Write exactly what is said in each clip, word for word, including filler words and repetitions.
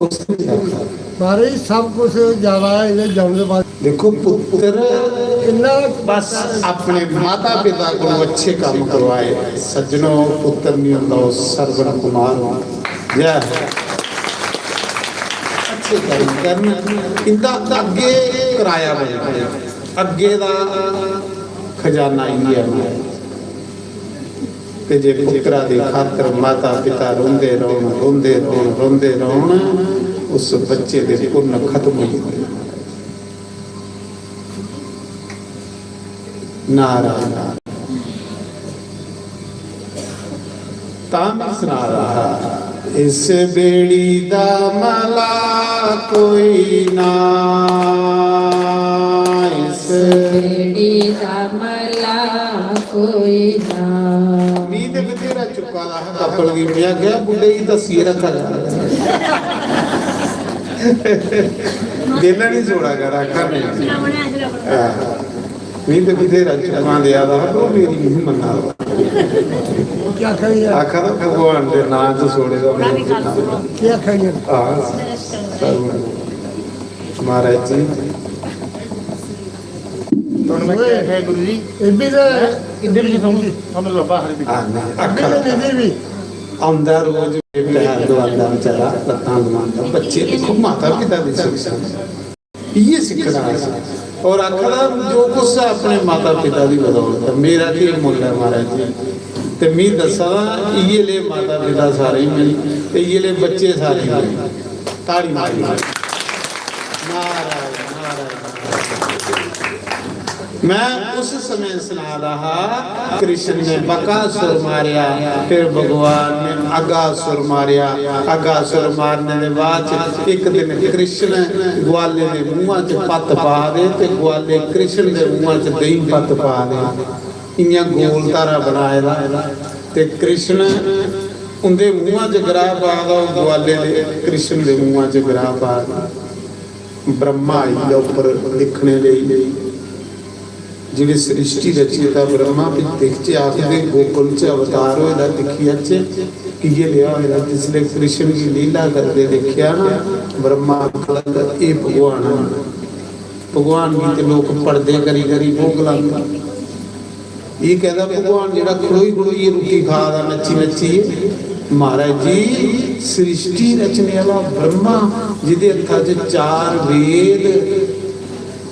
उसने क्या कहा? महाराज, सब कुछ ज्यादा है, इन्हें जानने बाद। देखो पुत्र, इन्ना बस अपने माता पिता को अच्छे काम करवाए। सज्जनो, पुत्र नहीं होता, वो सरवन कुमार होता। जय हो। अच्छे काम करन, इंदा अग्गे किराया बने, अग्गे दा खजाना इयै है। ते जे पुत्तरा दी खातर माता पिता रोंदे रौहन, रोंदे रौहन, रोंदे रौहन, उस बच्चे दे पुन्न खत्म होई जंदे। नारायण। तां मैं सना रहा, इस बेड़ी दा मला कोई ना, इस बेड़ी दा मला कोई ना। मी ते बथेरा चुक्का दा हा कपल गी, मैं आखेआ, "बुड्ढे गी दस्सियै रक्खा जा।" दिल नहीं जोड़ा कर, आखा नहीं। हां। नहीं तो बथेरा चुक्कां देआ दा हा, पर मेरी नहीं मन्ना दा। क्या आखा जी? आखा दा भगवान दे नां च सोड़े दा। क्या आखा जी? हां, सब महाराज जी। तुहानू मैं क्या आखेआ गुरु जी? एह् बी ते इद्धर जी सुन, सुन लो बाहर भी। हां, नहीं, आखा दा। एह् बी औंदा रोज, पैर दबांदा बेचारा, लत्तां दबांदा, बच्चे दिक्खो, माता पिता दी सुख सुख। इ'यै सिक्खना असें। और आखा दा, जो कुछ है अपने माता पिता दी बदौलत है, मेरा केह् मुल्ल ऐ महाराज जी? ते मी दस्सा दा, इ'यै ले माता पिता सारे ही मिल, ते इ'यै ले बच्चे सारे ही मिल। ताड़ी मारी। नारायण, नारायण, नारायण। मैं उस समय सना दा हा, कृष्ण ने बकासुर मारेआ, फिर भगवान ने अगासुर मारेआ। अगासुर मारने दे बाद च इक दिन कृष्ण ग्वाले दे मुंहा च पत्त पा दे ते ग्वाले कृष्ण दे मुंहा च देहीं पत्त पा दे। इ'यां गोल धारा बनाए दा ते कृष्ण उंदे मुंहा च ग्राह पा दा, ओह् ग्वाले दे कृष्ण दे मुंहा च ग्राह पा दा। ब्रह्मा आई गेआ उप्पर दिक्खने लेई। जेह्ड़े सृष्टि रचेता ब्रह्मा, भी दिखचे, आखदे गोकुल च अवतार होए दा, दिक्खी आचे कि'यै लेआ होए दा। जिसले कृष्ण गी लीला करदे दिक्खेआ ना, ब्रह्मा आखन लगा, "एह् भगवान न।" भगवान गी ते लोक पड़दे करी करी भोग लांदे। एह् कहदा भगवान जेह्ड़ा खड़ोई खड़ोइयै रुट्टी खा दा, नच्ची नच्चियै। महाराज जी, सृष्टि रचने आह्ला ब्रह्मा, जेह्दे हत्था च चार वेद,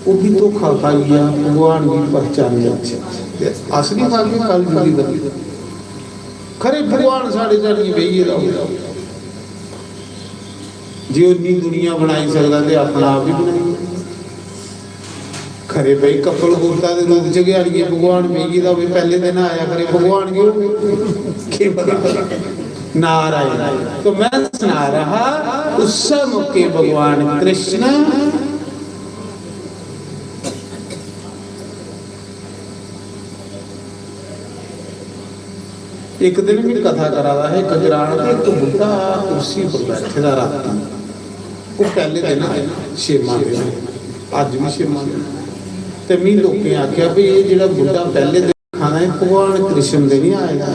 ओह् बी धोखा खाई गेआ, भगवान गी पहचानेआ। ते अस बी खागे कल जुगी दा। खरे भगवान साढ़े धड़ियै बेही गेदा होग। जे ओह् इन्नी दुनिया बनाई सकदा ते अपना आप बी बनाई। खरे भाई, कपल कुर्ता दे रूप च गै अड़िये भगवान बेही दा होवे, पैह्ले दिन आया खरे भगवान गी, केह् पता। नारायण। तो मैं सना रहा, उस्सै मौके भगवान कृष्ण इक दिन मैं कथा करा दा हा, इक ग्रां ते इक बुड्ढा कुर्सी पर बैठे दा रातीं। ओह् पैह्ले दिन छेमां दिन, अज्ज बी छेमां दिन। ते मी लोकें आखेआ, "भई, एह् जेह्ड़ा बुड्ढा पैह्ले दिन खाना, एह् भगवान कृष्ण दे निं आए दा।"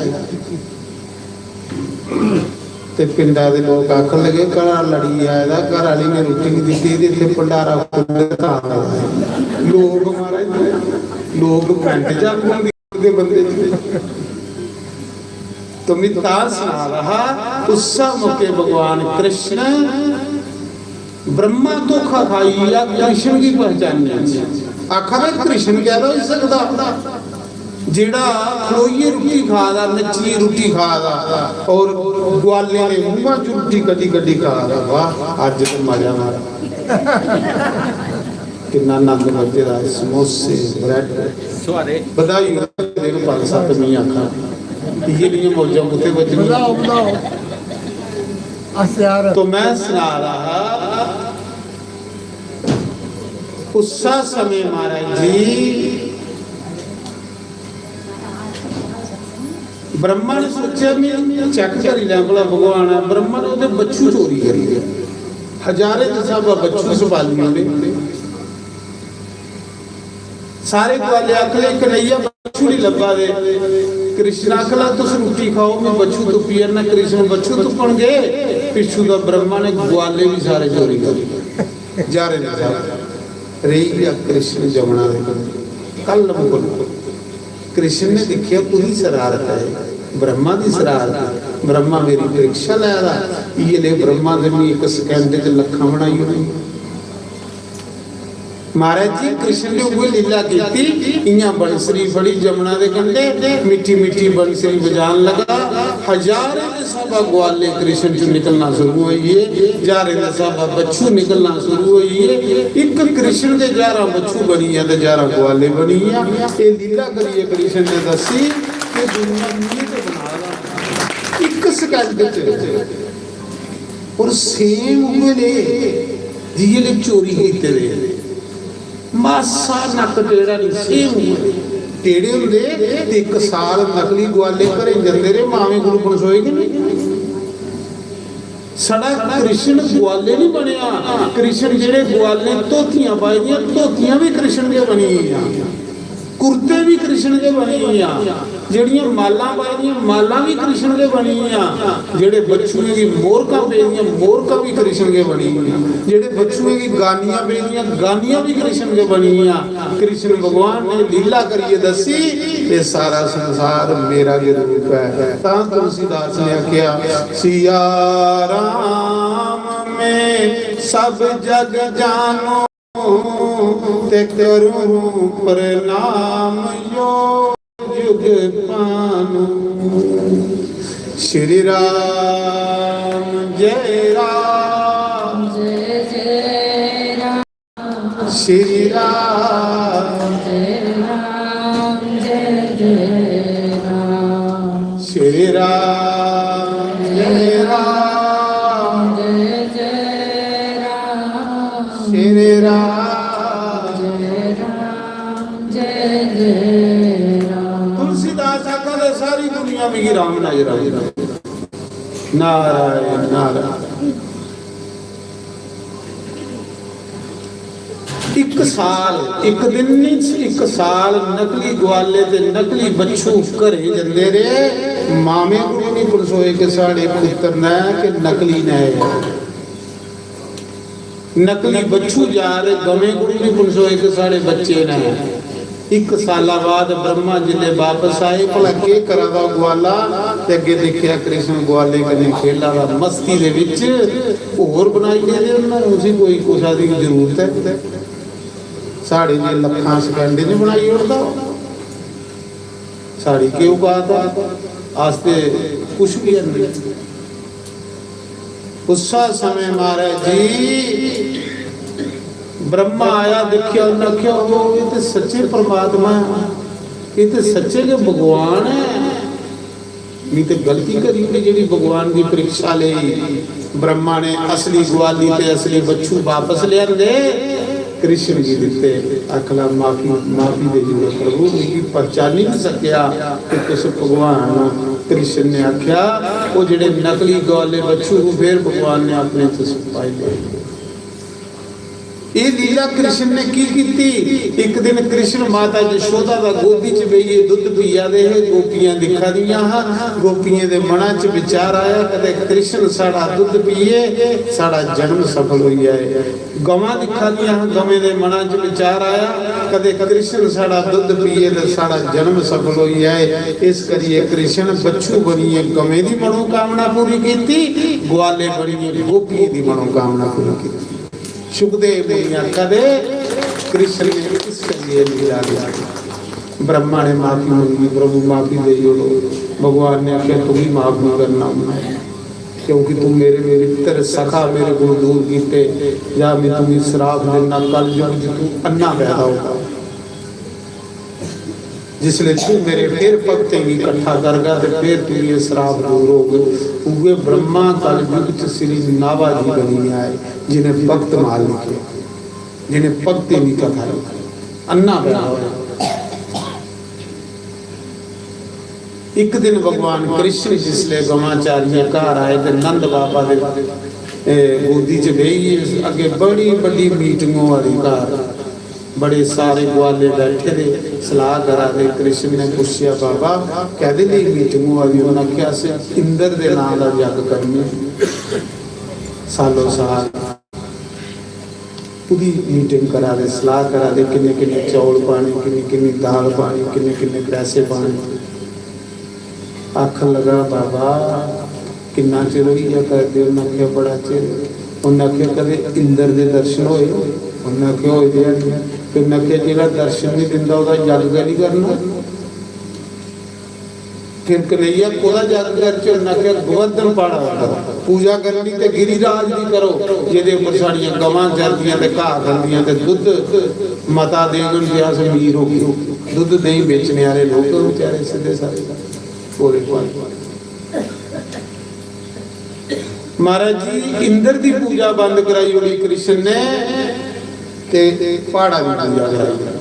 ते पिंडा दे लोक आखन लगे, "घरा लड़ी आए दा, घर आह्ली ने रुट्टी निं दित्ती ते इत्थै भंडारा खु'ल्ले दा तां आए दा।" लोक, महाराज, लोक पैंट च आपूं दे बंदे च। तो मैं तां सना रहा, उस्सै मौके भगवान कृष्ण ब्रह्मा धोखा खाई गेआ, कृष्ण गी पहचानेआ। आखा दे कृष्ण कैदा होई सकदा, जेह्ड़ा खड़ोइयै रुट्टी खा दा, नच्चियै रुट्टी खा दा और ग्वालें दे मुंहां च रुट्टी कड्ढी कड्ढी खा दा। वाह, अज्ज ते मजा मारा। किन्ना नंद बज्झे दा, समोसे, ब्रेड। बधाई होऐ दिन पंज सत्त, मी आखां, इ'यै नेहियां मौजां कुत्थै बज्जनियां? बधाओ, बधाओ। अस यार तो मैं सना रहा हा, उस्सा समें महाराज जी ब्रह्मा ने सोचेआ, "मैं चेक करी लैं भला भगवान ऐ।" ब्रह्मा ने ओह्दे बच्छु चोरी करी ले। हजारें दे स्हाबा बच्छु सपाली उ'नें। सारे ग्वाले आखन लगे, "कन्हैया, बच्छु निं लब्भा दे।" कृष्ण आखला, "तुस रुट्टी खाओ, मैं बच्छु तुप्पी आना।" कृष्ण बच्छु तुप्पन गए, पिच्छू दा ब्रह्मा ने ग्वाले भी सारे चोरी कर लिए। जा रहे ने सारे। रेही गया कृष्ण जमुना दे कंढे। कल मुकुल कृष्ण ने दिक्खेआ, "कुदी शरारत है? ब्रह्मा दी शरारत है। ब्रह्मा मेरी परीक्षा लै दा।" इयै ले ब्रह्मा दे मी इक second च लक्खां बनाई ओड़े। महाराज जी, कृष्ण ने उ'ऐ लीला कीती। इ'यां बंसरी फड़ी जमुना दे कंढे, मिट्ठी मिट्ठी बंसरी बजान लगा। हजारें दे स्हाबा ग्वाले कृष्ण चों निकलना शुरू होई गे, ज्हारें दे स्हाबा बच्छु निकलना शुरू होई गे। इक कृष्ण दे ज्हारां बच्छु बनी गेआ ते ज्हारां ग्वाले बनी गेआ। एह् लीला करियै कृष्ण ने दस्सी कि दुनिया मीर ते बना दा इक second च। और same उ'ऐ ले जि'यै ले चोरी कीते दे। मासा नक्क टेढ़ा नहीं, same उ'ऐ। टेढ़े होंदे ते इक साल नकली ग्वाले घरें जंदे रेह्, मावें कोल पनसोए कि नहीं? साढ़ा कृष्ण ग्वाले नहीं बनया। कृष्ण जेह्ड़े ग्वाले धोतियां पाई दियां, धोतियां भी कृष्ण गै बनी गेइयां। कुर्ते भी कृष्ण दे बनी गेआ, जेह्ड़ियां मालां पाई दियां, मालां भी कृष्ण दे बनी गेआ, जेह्ड़े बच्छुएं दी मोरकां पेदियां, मोरकां भी कृष्ण दे बनी गेआ, जेह्ड़े बच्छुएं दी गानियां पेदियां, गानियां भी कृष्ण दे बनी गेआ। कृष्ण भगवान ने लीला करियै दस्सी, "एह् सारा संसार मेरा गै रूप ऐ।" तां तुलसीदास ने आखेआ, "सिया राम में सब जग जानो, ते करूं प्रणाम जो जुग पानो।" श्री राम जय राम, जय जय राम। श्री राम जय राम, जय जय राम। श्री राम जय राम, जय जय राम। श्री राम जय राम, जय जय राम। तुलसीदास आखा दे, "सारी दुनिया मिगी राम नजर आई।" नारायण नारायण। इक साल, इक दिन नहीं, इक साल नकली ग्वाले ते नकली बच्छू घरे जंदे रेह्। मामे कोल नहीं पनसोए कि साढ़े पुत्र न कि नकली न। नकली बच्छू जा रहे, गवें कोल नहीं पनसोए कि साढ़े बच्चे न। इक साला बाद ब्रह्मा जिसलै बापस आए, भला केह् करा दा ग्वाला? ते अग्गें दिक्खेआ कृष्ण ग्वालें कन्नै खेला दा, मस्ती दे बिच होर बनाई लेदे उन्नै उसी, कोई कुसा दी जरूरत ऐ? साढ़े जे लक्खां second च बनाई ओड़दा, साढ़ी केह् औकात ऐ? अस ते कुछ बी है नहीं। उस्सै समें महाराज जी ब्रह्मा आया, दिक्खेआ, उन्नै आखेआ, "ओह्, एह् ते सच्चे परमात्मा ऐ, एह् ते सच्चे गै भगवान ऐ। मी ते गलती करी ओड़ी जेह्ड़ी भगवान दी परीक्षा लेई।" ब्रह्मा ने असली ग्वाली ते असली बच्छू वापस लेआंदे, कृष्ण गी दित्ते। आखला, "माफी, माफी देई ओड़ो प्रभु, मिगी पहचानी नहीं सकेआ कि तुस भगवान हो।" कृष्ण ने आख्या, "ओह् जेह्ड़े नकली ग्वाले बच्छू हे, फिर भगवान ने अपने च पाई ले।" एह् लीला कृष्ण ने की कीती? इक दिन कृष्ण माता यशोदा दा गोदी च बेहियै दुद्ध पिया दे हे, गोपियां दिक्खा दियां हा। गोपियें दे मना च विचार आया, "कदे कृष्ण साढ़ा दुद्ध पिए, साढ़ा जन्म सफल होई जाए।" गवां दिक्खा दियां हा, गवें दे मना च विचार आया, "कदे कृष्ण साढ़ा दुद्ध पिए ते साढ़ा जन्म सफल होई जाए।" इस करियै कृष्ण बच्छू बनियै गवें दी मनोकामना पूरी कीती, ग्वाले बनियै गोपियें दी मनोकामना पूरी कीती। शुकदेव मुनि आखा दे, कृष्ण ने इस करियै लीला दी। ब्रह्मा ने माफी मंगी, "प्रभु, माफी देई ओड़ो।" भगवान ने आखेआ, "तुगी माफ नहीं करना मैं, क्योंकि तू मेरे मित्र सखा मेरे को दूर कीते, जा मैं तुगी श्राप देना, कल युग च तू अन्ना पैदा होगा।" जिसले तू मेरे फिर भक्तें गी इकट्ठा करगा ते फिर तुगी एह् श्राप दूर होग। उ'ऐ ब्रह्मा कलयुग च श्री नावा जी बनी आए, जिन्हें भक्त माल लिखे, जिन्हें भक्तें दी कथा लिखी। अन्ना पैदा होया। एक दिन भगवान कृष्ण जिसले गवां चारियै घर आए ते नंद बाबा दे, ए, गोदी च बेहियै अग्गे बड़ी बड्डी मीटिंग होआ दी घर। बड़े सारे ग्वाले बैठे दे, सलाह करा दे। कृष्ण ने पुच्छेआ, "बाबा, कैह्दे लेई मीटिंग होआ दी?" उ'नें आखेआ, "अस इंद्र दे नांऽ दा जग करने।" सालो साल ओह्दी मीटिंग करा दे, सलाह करा दे, किन्ने किन्ने चौल पाने, किन्नी किन्नी दाल पानी, किन्ने किन्ने पैसे पाने। आखन लगा, "बाबा, किन्ना चिर होई गेआ करदे?" उ'न्नै आखेआ, "बड़ा चिर।" उ'न्नै आखेआ, "कदें इंद्र दे दर्शन होए?" उ'न्नै आखेआ, "होए दे हैन।" ते उ'न्नै आखेआ, "जेह्ड़ा दर्शन निं दिंदा, ओह्दा जग गै निं करना।" फिर कन्हैया कोह्दा जग करचै? उ'न्नै आखेआ, "गोवर्धन प्हाड़ा दा करो।" पूजा करनी ते गिरिराज दी करो, जेह्दे उप्पर साढ़ियां गवां चरदियां ते घाऽ खंदियां ते दुद्ध मता देङन ते अस अमीर होगे। दुद्ध देहीं बेचने आह्ले लोक बेचारे सिद्धे सारे भोले भाले। महाराज जी, इंद्र दी पूजा बंद कराई ओड़ी कृष्ण ने ते प्हाड़ा दी पूजा कराई ओड़ी।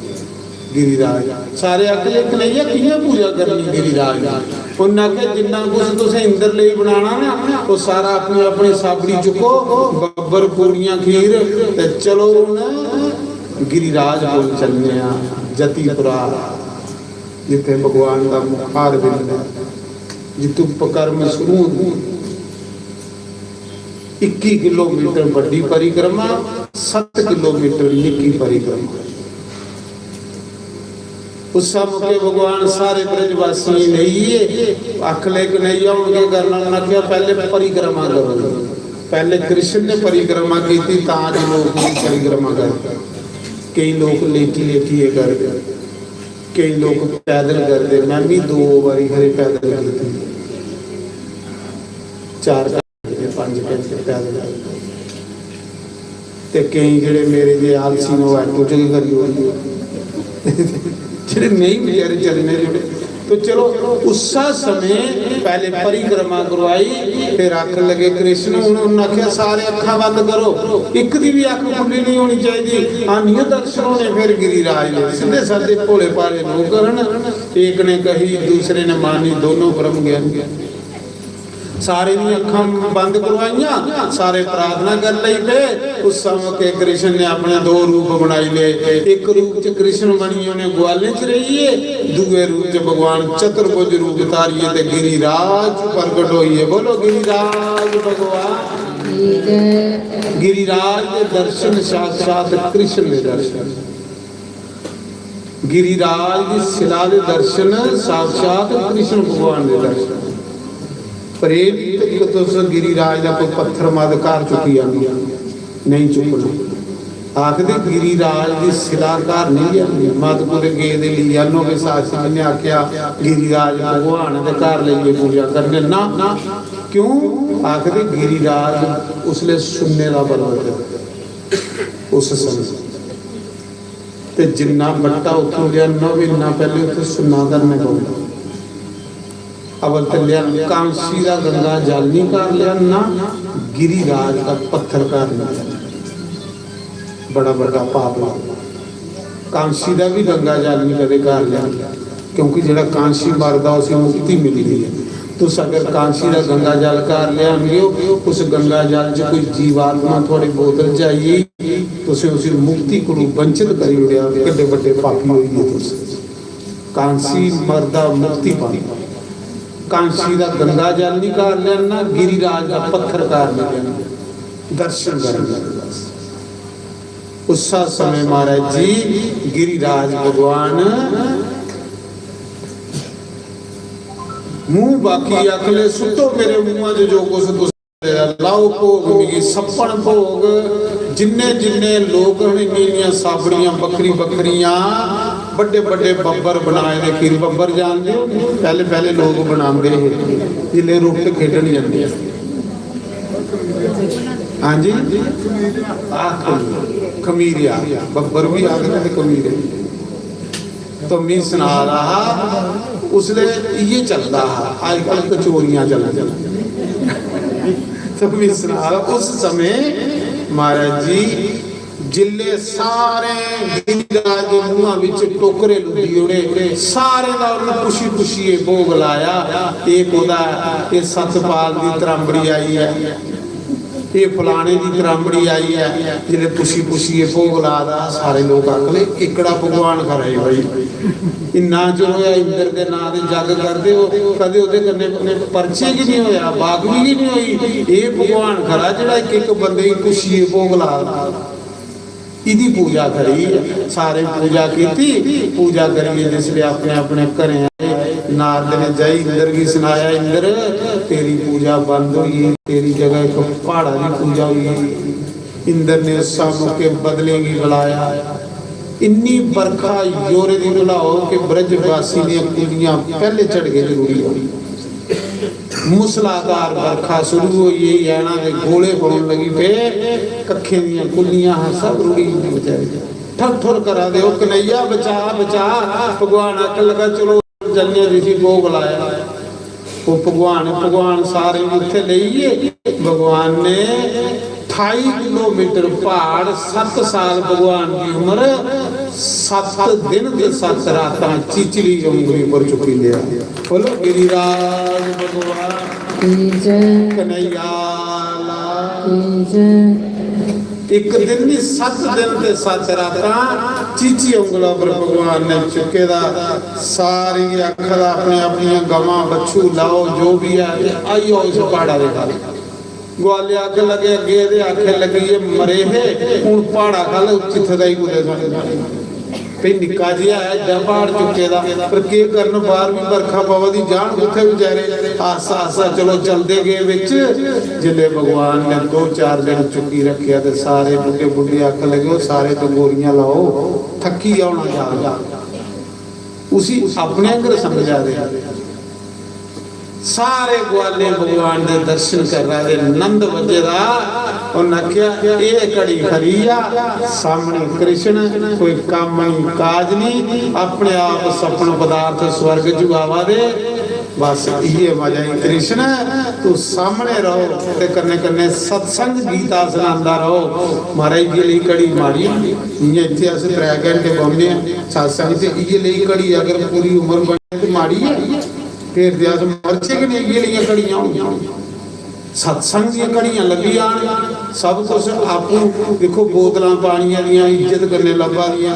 गिरिराज। सारे आखन लगे, "कन्हैया, कि'यां पूजा करनी गिरिराज दी?" उ'न्नै आखेआ, "जिन्ना कुछ तुसें इंद्र लेई बनाना ना, ओह् सारा अपनी अपनी साबड़ी चुक्को, बब्बर पूड़ियां खीर, ते चलो हून गिरिराज कोल चलने आं, जतिपुरा, जित्थै भगवान दा मुखारविंद ऐ, जित्थूं पकर्म शुरू होंदे।" इक्की किलोमीटर बड्डी परिक्रमा, सत्त किलोमीटर निक्की परिक्रमा। उस मौके भगवान सारे ब्रजवासियें गी लेइयै आखन लगे, "कन्हैया, हून केह् करना?" उ'न्नै आखेआ, "पैह्ले परिक्रमा करो, पैह्ले कृष्ण ने परिक्रमा कीती, तां जे लोक बी परिक्रमा करदे।" केईं लोक लेटी लेटियै करदे, केईं लोक पैदल करदे। मैं बी दो बारी खरे पैदल कीती, चार पंज घैंटे पैदल। ते केईं जेह्ड़े मेरे जे आलसी न, ओह् auto च गै करी ओड़दे। जेह्ड़े नेईं बेचारे चलने जुड़े। तो चलो, उस्सा समें पैह्ले परिक्रमा करवाई, फिर आखन लगे कृष्ण, हून उ'न्नै आखेआ, "सारे अक्खां बंद करो, इक दी बी अक्ख खु'ल्ली निं होनी चाहिदी, आनियै दर्शन होने।" फिर गिरिराज दे सिद्धे सादे भोले भाले लोक हन, एक ने कही दूसरे ने मानी, दोनों ब्रह्म ज्ञानी। सारे दी अक्खां बंद करवाइयां, सारे प्रार्थना कर लई पे। उस मौके कृष्ण ने अपने दो रूप बनाई ले, एक रूप च कृष्ण बनियै उ'नें ग्वालें च रेहियै, दूए रूप च भगवान चतुर्भुज रूप धारियै ते गिरिराज च प्रगट होइयै। बोलो गिरिराज भगवान। गिरिराज दे दर्शन साक्षात कृष्ण दे दर्शन। गिरिराज दी शिला दे दर्शन साक्षात कृष्ण भगवान दे दर्शन। पर एह् निं कि तुस गिरिराज दा कोई पत्थर मत घर चुक्की आह्नो, नेईं चुक्कना। आखदे गिरिराज दी शिला घर नेईं लेआंदी, मत कुतै गेदे लेई आह्नो। कि शास्त्री जी ने आखेआ गिरिराज भगवान दे घर लेइयै पूजा करने ना, क्यों? आखदे गिरिराज उसलै सुन्ने दा पर्वत ऐ उस समें। ते जिन्ना बट्टा उत्थों लेआना होवे, इन्ना पैह्ले उत्थें सुन्ना धरना पौंदा। अवल ते लेआना, कांसी दा गंगा जल नहीं घर लेआना, गिरिराज दा पत्थर घर नहीं लेआना। बड़ा बड्डा पाप लगदा। कांसी दा भी गंगा जल नहीं कदे घर लेआना, क्योंकि जेह्ड़ा कांसी मरदा, उसी मुक्ति मिलदी ऐ। तुस अगर कांसी दा गंगा जल घर लेआनगे ओ, उस गंगा जल च कोई जीवात्मा थुआढ़ी बोतल च आई गेई, तुसें उसी मुक्ति कोलू वंचित करी ओड़ेआ, किड्डे बड्डे पापी होई गे तुस। कांसी मरदा, मुक्ति पांदा। कांसी दा गंगा जल नहीं घर लेआना, गिरिराज दा पत्थर घर नहीं लेआना, दर्शन करने बस। उस्सा समय महाराज जी गिरिराज भगवान मूंह बाकी आखले, "सुट्टो मेरे मुंहा च जो कुछ तुस लाओ भोग मिगी, सप्पन भोग।" जिन्ने जिन्ने लोक न, इन्नियां साबड़ियां बक्खरी बक्खरियां, बड्डे बड्डे बब्बर बनाए दे। खीर बब्बर जानदे हो? पैह्ले पैह्ले लोक बनांदे हे, जिसलै रुट्ट खेढन जंदे। हां जी, आह, खमीरे, खमीरे आखदे, बब्बर बी आखदे ते खमीरे। तो मी सना दा हा, उसलै इ'यै चलदा हा, अजकल कचोरियां चलदियां। तो मी सना दा, उस समें महाराज जी जिल्ले सारे गिरिराज दे मुंहां विच टोकरे लुद्दी ओड़े, सारें दा उन्हें पुछी पुछिए भोग लाया। एह् कोदा ऐ? एह् सतपाल दी त्रांबड़ी आई ऐ। एह् फलाने दी त्रांबड़ी आई ऐ, जिसलै पुच्छी पुच्छियै भोग ला दा, सारे लोक आखन, "एह्कड़ा भगवान खरा ऐ भाई।" इन्ना चिर होआ इंद्र दे नांऽ दे जग करदे, ओह् कदें ओह्दे कन्नै परचे गै निं होआ, बाकवी गै निं होई। एह् भगवान खरा जेह्ड़ा इक इक बंदे गी पुच्छियै भोग ला दा। इदी पूजा करी, सारे पूजा कीती। पूजा करियै जिसलै अपने अपने घरें आए, नारद ने जाई इंद्र गी सनाया, "इंद्र, तेरी पूजा बंद होई गेई, तेरी जगह इक प्हाड़ा दी पूजा होई गेई।" इंद्र ने उस मौके बदलें गी बुलाया। इन्नी बरखा जोरे दी, बुलाओ कि ब्रजवासी दियां कुल्लियां पैह्ले झड़के च रुढ़ी गईयां। मूसलाधार बरखा शुरू होई गेई, ऐना दे गोले पौन लगी पे, कक्खें दियां कुल्लियां हां, सब रुढ़ी गेइयां बेचारे। ठर ठर करा दे, "ओ कन्हैया, बचा, बचा।" भगवान आखन लगा, "चलो, जन्ने जिसी भोग लाया।" ओह् भगवान, भगवान सारें गी उत्थै लेई गे। भगवान ने ठाई किलोमीटर प्हाड़, सत्त साल भगवान दी उम्र, सत्त दिन ते सत्त रातां चीची दी उंगली पर चुक्की लेआ। बोलो, गिरिराज भगवान की जय। कन्हैया लाल। की जय। इक दिन नहीं, सत्त दिन ते सत्त रातां चीची उंगला पर भगवान ने चुके दा। सारी आखदा, "अपने, अपनियां गवां, बच्छू लाओ, जो भी है, ते आई जाओ इस प्हाड़ा दे गल्ल।" ग्वाले आखन लगे, "अग्गे एह्दे आखे लगी, एह् मरे हे, हून प्हाड़ा ख'ल्ल चित्थे दा ही कुतै साढ़े।" भई निक्का जेहा ऐ, एड्डा प्हाड़ चुक्के दा, पर केह् करन, बाह्र बी बरखा पवा दी, जान कुत्थै बेचारे? आस्ता आस्ता चलो चलदे गे बिच। जिसलै भगवान ने दो चार दिन चुक्की रक्खेआ ते सारे बुड्ढे बुड्ढे आखन लगे, "ओ सारे, तुस गोरियां लाओ, थक्की गै होना जा।" उसी अपने आंगर समझा दे। सारे ग्वाले भगवान दे दर्शन करा दे, नंद बज्जे दा। उन्नै आखेआ, "एह् घड़ी खरी आ, सामने कृष्ण, कोई कम्म निं, काज निं, अपने आप सपन पदार्थ स्वर्ग च आवा दे।" बस इ'यै मजा ई कृष्ण, तू सामने रहो ते कन्नै कन्नै सत्संग गीता सनांदा रहो। महाराज जी, लेई घड़ी माड़ी, इ'यां इत्थै अस त्रै घैंटे बौह्ने आं सत्संग च, इ'यै लेई घड़ी अगर पूरी उम्र बने ते माड़ी ऐ। फिर ते अस मरचै गै नेईं, इ'यै लेइयां घड़ियां होनियां। सत्संग दियां घड़ियां लब्भी जान, सब कुछ आपूं दिक्खो, बोतलां पानियां दियां इज्जत कन्नै लब्भा दियां,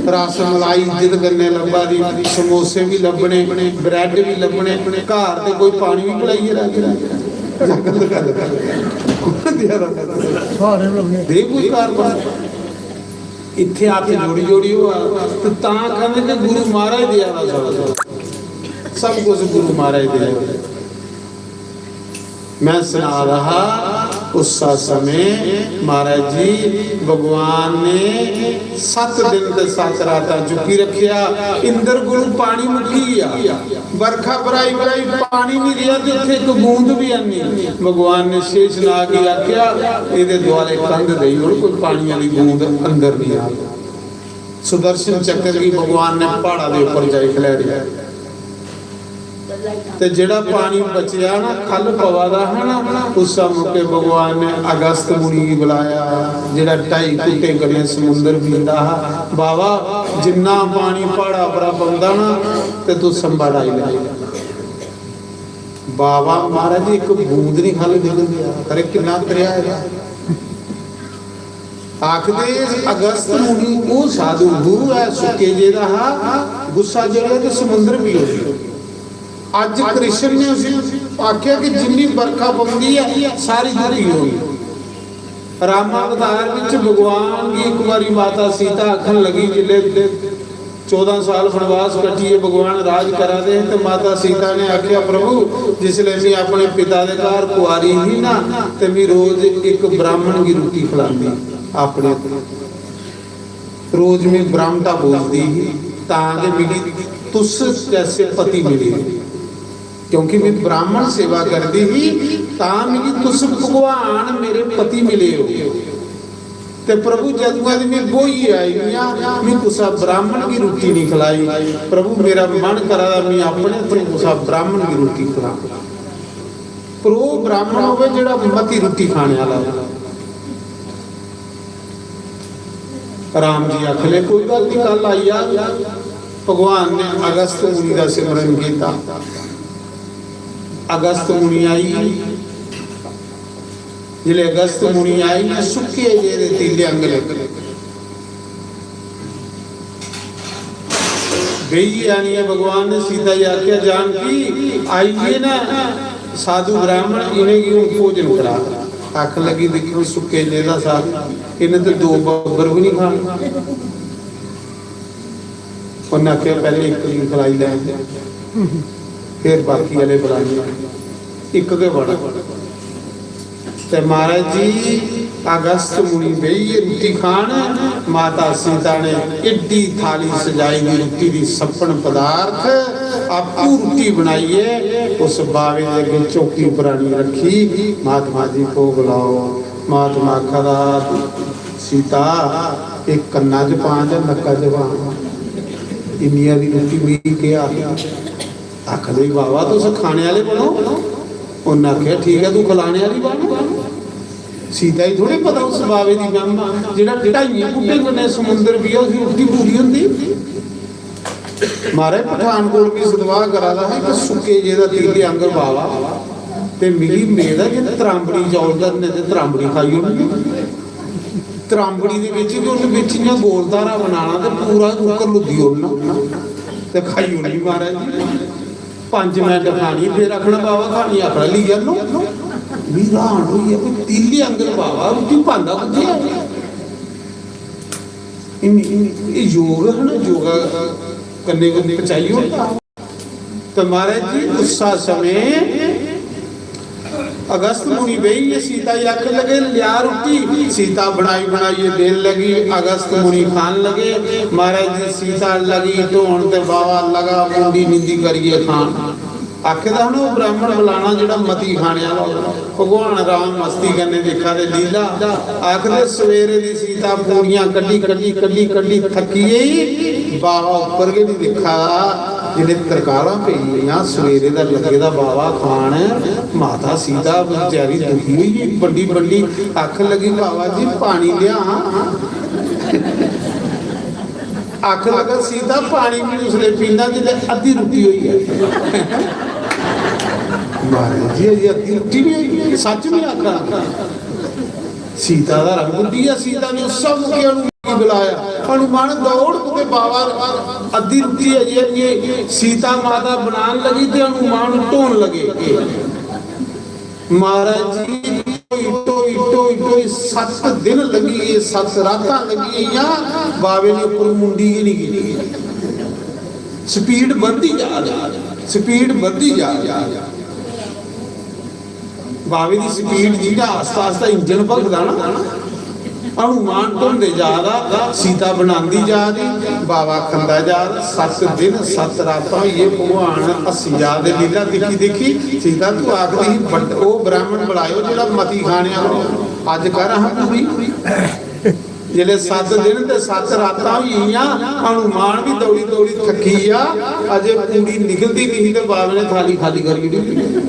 रस मलाई इज्जत कन्नै लब्भा दी, समोसे बी लब्भने, ब्रैड बी लब्भने, घर ते कोई पानी बी पलाइयै रखदा। जां गल्ल कर, कु'न देआ दा? सारे लब्भने। दे कोई घर पर। इत्थै हत्थ जोड़ी जोड़ी होआ, ते तां आखा दे कि गुरु महाराज देआ दा सब। सब कुछ गुरु महाराज देआ दा। मैं सना दा हा, उस समें महाराज जी, भगवान ने सत्त दिन ते सत्त रातां चुक्की रखेआ। इंद्र कोलू पानी मुक्की गेआ, बरखा बराई बराई पानी नहीं रेहा ते उत्थे इक बूंद भी है नहीं। भगवान ने शेषनाग गी आखेआ, "एह्दे दुआले कंध देई ओड़, कोई पानी आह्ली बूंद अंदर नहीं आ।" सुदर्शन चक्र गी भगवान ने प्हाड़ा दे उप्पर जाई खलैरी। ते जेह्ड़ा पानी बचेआ ना, ख'ल्ल पवा दा हा ना, उस मौके भगवान ने अगस्त मुनि गी बुलाया, जेह्ड़ा ढाई घुट्टें कन्नै समुंदर पींदा हा। "बाबा, जिन्ना पानी प्हाड़ा परा पौंदा ना, ते तू संबा डाई लै।" बाबा महाराज, इक बूंद नहीं ख'ल्ल डिग्गन देआ, अरे किन्ना दरेआ ऐ। आखदे अगस्त मुनि ओह् साधु हू ऐ, सुक्के जेह्दा हा, गुस्सा चढ़ेआ ते समुंदर पी ओड़ेआ। अज्ज कृष्ण ने उसी आखेआ कि जिन्नी बरखा पौंदी ऐ, सारी धुप्पी होई। रामावतार विच भगवान गी इक बारी माता सीता आखन लगी, जिसलै चौदां साल वनवास कट्टियै भगवान राज करा दे हे, ते माता सीता ने आखेआ, "प्रभु, जिसलै मैं अपने पिता दे घर कुआरी ही ना, ते मैं रोज इक ब्राह्मण गी रुट्टी खलांदी, अपने रोज मैं ब्राह्मणता बोलदी ही, तां जे मिगी तुस जैसे पति मिले, क्योंकि मैं ब्राह्मण सेवा करदी ही, तां मिगी तुस भगवान मेरे पति मिले हो।" ते प्रभु, जदुआं दी मैं ब्होइयै आई आं, मैं कुसै ब्राह्मण गी रुट्टी नहीं खलाई। प्रभु, मेरा मन करा दा मैं अपने हत्थें कुसै ब्राह्मण गी रुट्टी खलां। पर ओह् ब्राह्मण होवे जेह्ड़ा मती रुट्टी खाने आह्ला होवे। राम जी आखन लगे, "कोई गल्ल नहीं, कल आई जाग।" भगवान ने अगस्त मुनि दा सिमरन किया। अगस्त मुनि आई, जिसलै अगस्त मुनि आए, इ'यां सुक्के जेह्दे तीले आंगर बेहियै आनियै भगवान ने सीता गी आखेआ, "जानकी, आई गे ना साधु ब्राह्मण, इ'नेंगी हून भोजन करा।" आखन लगी, "दिक्खो, सुक्के जेह्दा साग, इ'नें ते दो बब्बर बी निं खाने।" उ'न्नै आखेआ, "पैह्लें इक गी खलाई लैन, फिर बाकी आह्ले बलाने, इक गै बड़ा।" ते महाराज जी, अगस्त मुनि बेहियै रुट्टी खान, माता सीता ने एड्डी थाली सजाई दी रुट्टी दी, सप्पन पदार्थ, आपूं रुट्टी बनाइयै उस बावे दे अग्गें चौकी पर आनी रक्खी। "महात्मा जी, भोग लाओ।" महात्मा आखा दा, "सीता, इक कन्ना च पां जां नक्का च पां? इन्नी हारी रुट्टी मिगी केह् आखदी?" आखदे, "बाबा, तुस खाने आह्ले बनो।" उन्न आखेआ, "ठीक ऐ, तू खलाने आह्ली बन।" सीता गी थोड़ी पता उस बावे दी महिमा, जेह्ड़ा ढाइयें फुट्टें कन्नै समुंदर पिया, उसदी रुट्टी पूरी होंदी। महाराज, पठानकोट बी सतवाह करा दा हा, इक सुक्के जेह्दा तीले आंगर बावा, ते मिगी मेद ऐ जे त्रांबड़ी चौल धरने ते त्रांबड़ी खाई ओड़नी। त्रांबड़ी दे बिच ते उन्न बिच इ'यां गोल धारा बनाना ते पूरा कुकर लुद्दी ओड़ना ते खाई ओड़नी महाराज जी। पंज मिंट खानी, फिर आखना, "बाबा, खानी?" आखना, "लेई जानो।" मी र्हान होइया, कोई तीले आंगर बाबा रुट्टी पांदा कुत्थै ऐ? इन्नी, इन्नी, एह् योग है ना, योगा कन्नै कोई पचाई ओड़दा। ते महाराज जी, उस्सा समें अगस्त मुनि बेहियै सीता गी आखन लगे, "ल्या रुट्टी।" सीता बनाई बनाइयै देन लगी। अगस्त मुनि खान लगे। महाराज जी, सीता लगी धोन ते बाबा लगा मुंडी निंदी करियै खान। आखे दा हा ना, ओह् ब्राह्मण बलाना जेह्ड़ा मती खाने आह्ला होऐ। भगवान राम मस्ती कन्नै दिक्खा दे लीला। आखदे, सवेरे दी सीता पूड़ियां कड्ढी, कड्ढी, कड्ढी, कड्ढी थक्की गेई। बाबा उप्पर गै निं दिक्खा दा। जिसलै तरकालां पेई गेइयां, सवेरे दा लग्गे दा बाबा खान, माता सीता बेचारी दुखी होई गेई, बंडी बंडी आखन लगी, "बाबा जी, पानी लेआं?" आखन लगा, "सीता, पानी भी उसलै पीना जिसलै अद्धी रुट्टी होई जाए।" महाराज जी, अजें अद्धी रुट्टी नहीं होई, सच नहीं आखा। सीता दा रंग उड्डी गेआ। सीता ने उस्सै मौके हनुमान गी बुलाया। हनुमान दौड़ कुतै बाबा, अद्धी रुट्टी अजें, अजें सीता माता बनान लगी ते हनुमान ढोन लगे। महाराज जी, ढोई, ढोई, ढोई, ढोई सत्त दिन लग्गी गे, सत्त रातां लग्गी गेइयां। बाबे ने उप्पर मुंडी गै नहीं कीती। स्पीड बधदी जा दी, स्पीड बधदी जा दी। बाबे दी स्पीड जि'यां आस्ता आस्ता इंजन भखदा ना, हनुमान ढोंदे जा दा, सीता बनांदी जा दी, बाबा खंदा जा दा। सत्त दिन सत्त रातां होई गे, भगवान हस्सी जा दे लीला दिक्खी दिक्खी। सीता, तू आखदी ही, "बड्ड-, ओह् ब्राह्मण बलायो जेह्ड़ा मती खाने आह्ला, अज्ज कर हां पूरी।" जिसलै सत्त दिन ते सत्त रातां होई गेइयां, हनुमान बी दौड़ी दौड़ी थक्की गेआ, अजें पूरी निकलदी नहीं ही ते बाबे ने थाली खाली करी ओड़ी।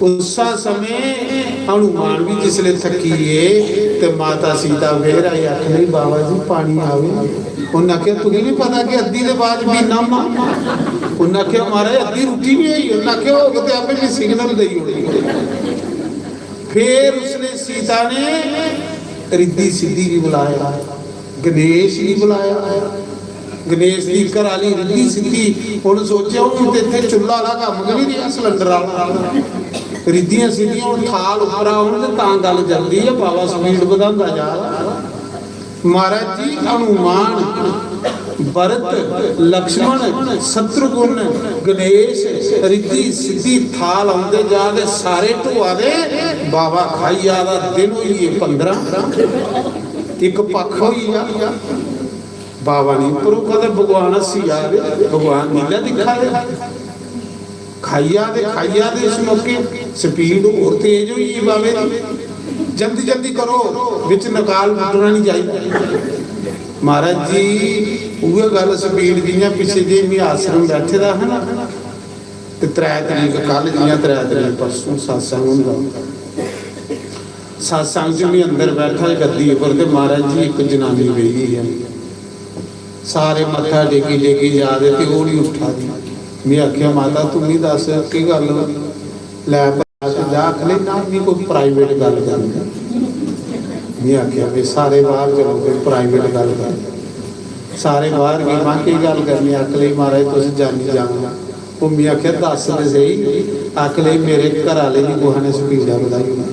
उस्सा समें हनुमान बी जिसलै थक्की गे ते माता सीता फिर आई आखन लगी, "बाबा जी, पानी आवे।" उन्न आखेआ, "तुगी नहीं पता कि अद्धी दे बाद पीना मां?" उन्न आखेआ, "महाराज, अद्धी रुट्टी नहीं आई।" उन्न आखेआ, "होग ते आपे भी सिग्नल देई ओड़े।" फिर उसने सीता ने रिद्धि सिद्धि गी बुलाया, गणेश गी बुलाया। गणेश दी घर आह्ली रिद्धि सिद्धि, उ'न्न सोचेआ, "हून ते इत्थै चुल्हा आह्ला कम्म गै निं रेहा, सिलंडर आह्ला।" रिद्धियां सिद्धियां हून थाल उप्परा औन ते तां गल्ल चलदी ऐ, बाबा स्पीड बधांदा जा दा। महाराज जी, हनुमान, भरत, लक्ष्मण, शत्रुघ्न, गणेश, रिद्धि सिद्धि थाल औंदे जा दे, सारे ढोआ दे, बाबा खाई जा दा। दिन होई गे पंदरां, इक पक्ख होई गेआ। बाबा नहीं उप्पर, ओह् कदें भगवान हस्सी जा दे, भगवान लीला दिक्खा दे। खाई जा दे, खाई जा दे, इस मौके स्पीड होर तेज होई गेई बाबे दी। "जल्दी जल्दी करो, बिच नकाल टुट्टना नहीं चाहिदा।" महाराज जी, उ'ऐ गल्ल स्पीड, जि'यां पिच्छे जे में आश्रम बैठे दा हा ना, ते त्रै तरीक कल, जि'यां त्रै तरीक परसों सत्संग होंदा। सत्संग च में अंदर बैठा गद्दी उप्पर, ते महाराज जी इक जनानी बेही दी ऐ। सारे मत्था टेकी टेकी जा दे ते ओह् निं उट्ठा दी। में आखेआ, "माता, तूं मिगी दस्स, केह् गल्ल?" लै आखदा, "आखले ना, मी कोई प्राइवेट गल्ल करनी।" में आखेआ, "वे सारे बाहर चलो, कोई प्राइवेट गल्ल करनी।" सारे बाहर गे, "मां, केह् गल्ल करनी?" आखले, "महाराज, तुस जानी जाओ।" ओह् में आखेआ, "दस्स ते स्हेई।" आखले, "मेरे घर आह्ले दी कुसै ने स्पीडां बधाई होनी।"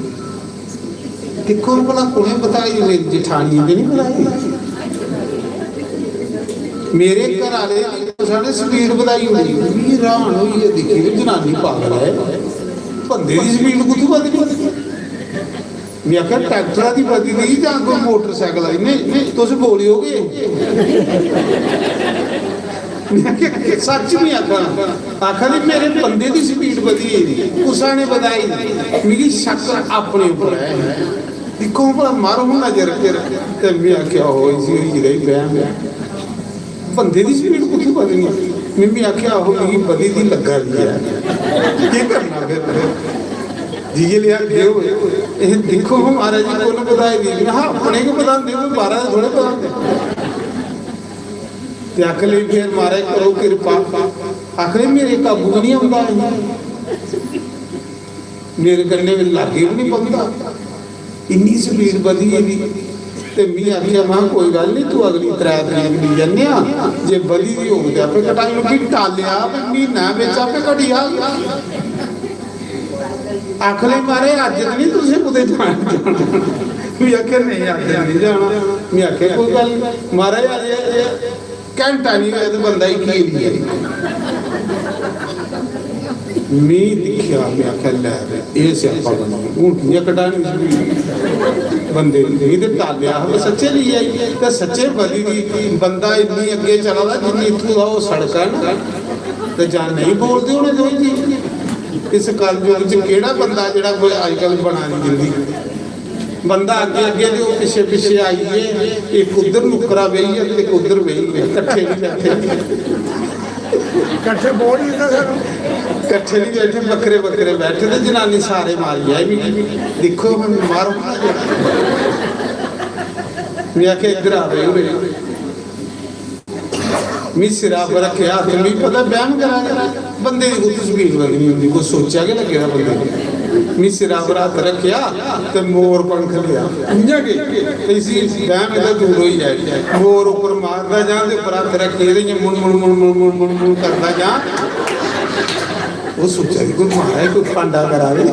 दिक्खो भला, कु'नें बधाई? मेरी जठानियें ते निं बधाई। मेरे घर आह्ले दी कुसै ने स्पीड बधाई होनी। मी हैरान होइयै दिक्खी, "वे जनानी पागल ऐ, बंदे दी स्पीड कुत्थूं बधनी?" में आखेआ, "ट्रैक्टरा दी बधी दी जां कोई मोटरसाइकल दी?" "नेईं, नेईं, तुस बोलेओ गे।" में आखेआ, "सच्च निं आखा।" आखा दी, "मेरे बंदे दी स्पीड बधी गेदी, कुसै ने बधाई निं।" मिगी शक्क अपने उप्पर ऐ। दिक्खो भला, मारो हून नजर। ते में आखेआ, "ओहो, इसी होई गेदा ई वैह्म।" बंदे दी स्पीड कुत्थूं बधनी? में, में आखेआ, "आहो, मिगी बधी दी लग्गा दी ऐ, केह् करना फिर?" जि'यै लेआ गे होए। "एह् दिक्खो हां महाराज जी, कु'न बधाई दी?" में हा, "अपने गै बधांदे, कोई बाह्रा दे थोह्ड़े बधांदे।" ते आखन लगी, "फिर महाराज करो किरपा।" आखन लगी, "मेरे काबू गै निं औंदा ऐ, मेरे कन्नै लागै बी निं बधदा।" इन्नी स्पीड बधी गेदी। ते मी आखेआ, "महां, कोई गल्ल निं, तूं अगली त्रै तरीक गी जन्ने आं, जे बधी दी होग ते आपे घटाई ओड़गी।" टालेआ, ते म्हीना बिच आपे घटी जाग। आखन लगी, "महाराज, अज्ज ते निं तुसें कुतै जाना?" मी आखेआ, "नेईं, अज्ज ते निं जाना।" मी आखेआ, "कोई गल्ल निं।" महाराज, अज्ज घैंटा निं होआ ते बंदा हिक्की गेआ। मी दिक्खेआ, में आखेआ, "लै बे, एह् स्यापा बनी गेआ। हून कि'यां कढानी इस बंदे दी?" मी ते टालेआ हा, में सच्चें लेई आई। ते सच्चें बधी दी, बंदा इन्नी अग्गें चला दा, जिन्नी इत्थूं दा ओह् सड़क ऐ ना। ते जां नेईं बोलदे होने दोऐ जी। इस कलयुग च केह्ड़ा बंदा जेह्ड़ा कोई अजकल बना दी जिंदगी? बंदा अग्गें अग्गें ते ओह् पिच्छे पिच्छे आई गे, इक उद्धर नुक्करा बेही गेआ ते इक उद्धर बेही गेआ, कट्ठे निं बैठे। कट्ठे बोर्ड निं था सानूं। कट्ठे निं बैठे, बक्खरे बक्खरे बैठे ते जनानी सारे मारी आई मिगी, "दिक्खो हून मारो।" में आखेआ, "इद्धर आ बेही उरे।" मी सिरा पर रक्खेआ हत्थ, मी पता बैह्म करा दे। बंदे दी कुत्थै स्पीड बधनी होंदी, कोई सोचा गै लग्गे दा बंदे दी। मी सिरा पर हत्थ रक्खेआ ते मोर पंख लेआ, इ'यां गै ते इसी बैह्म एह्दा दूर होई जाए। मोर उप्पर मारदा जां ते उप्पर हत्थ रक्खियै ते इ'यां मुड़ मुड़ मुड़ मुड़ मुड़ मुड़ मुड़ करदा जां। ओह् सोचा दी, कोई महाराज कोई फांडा करा दे।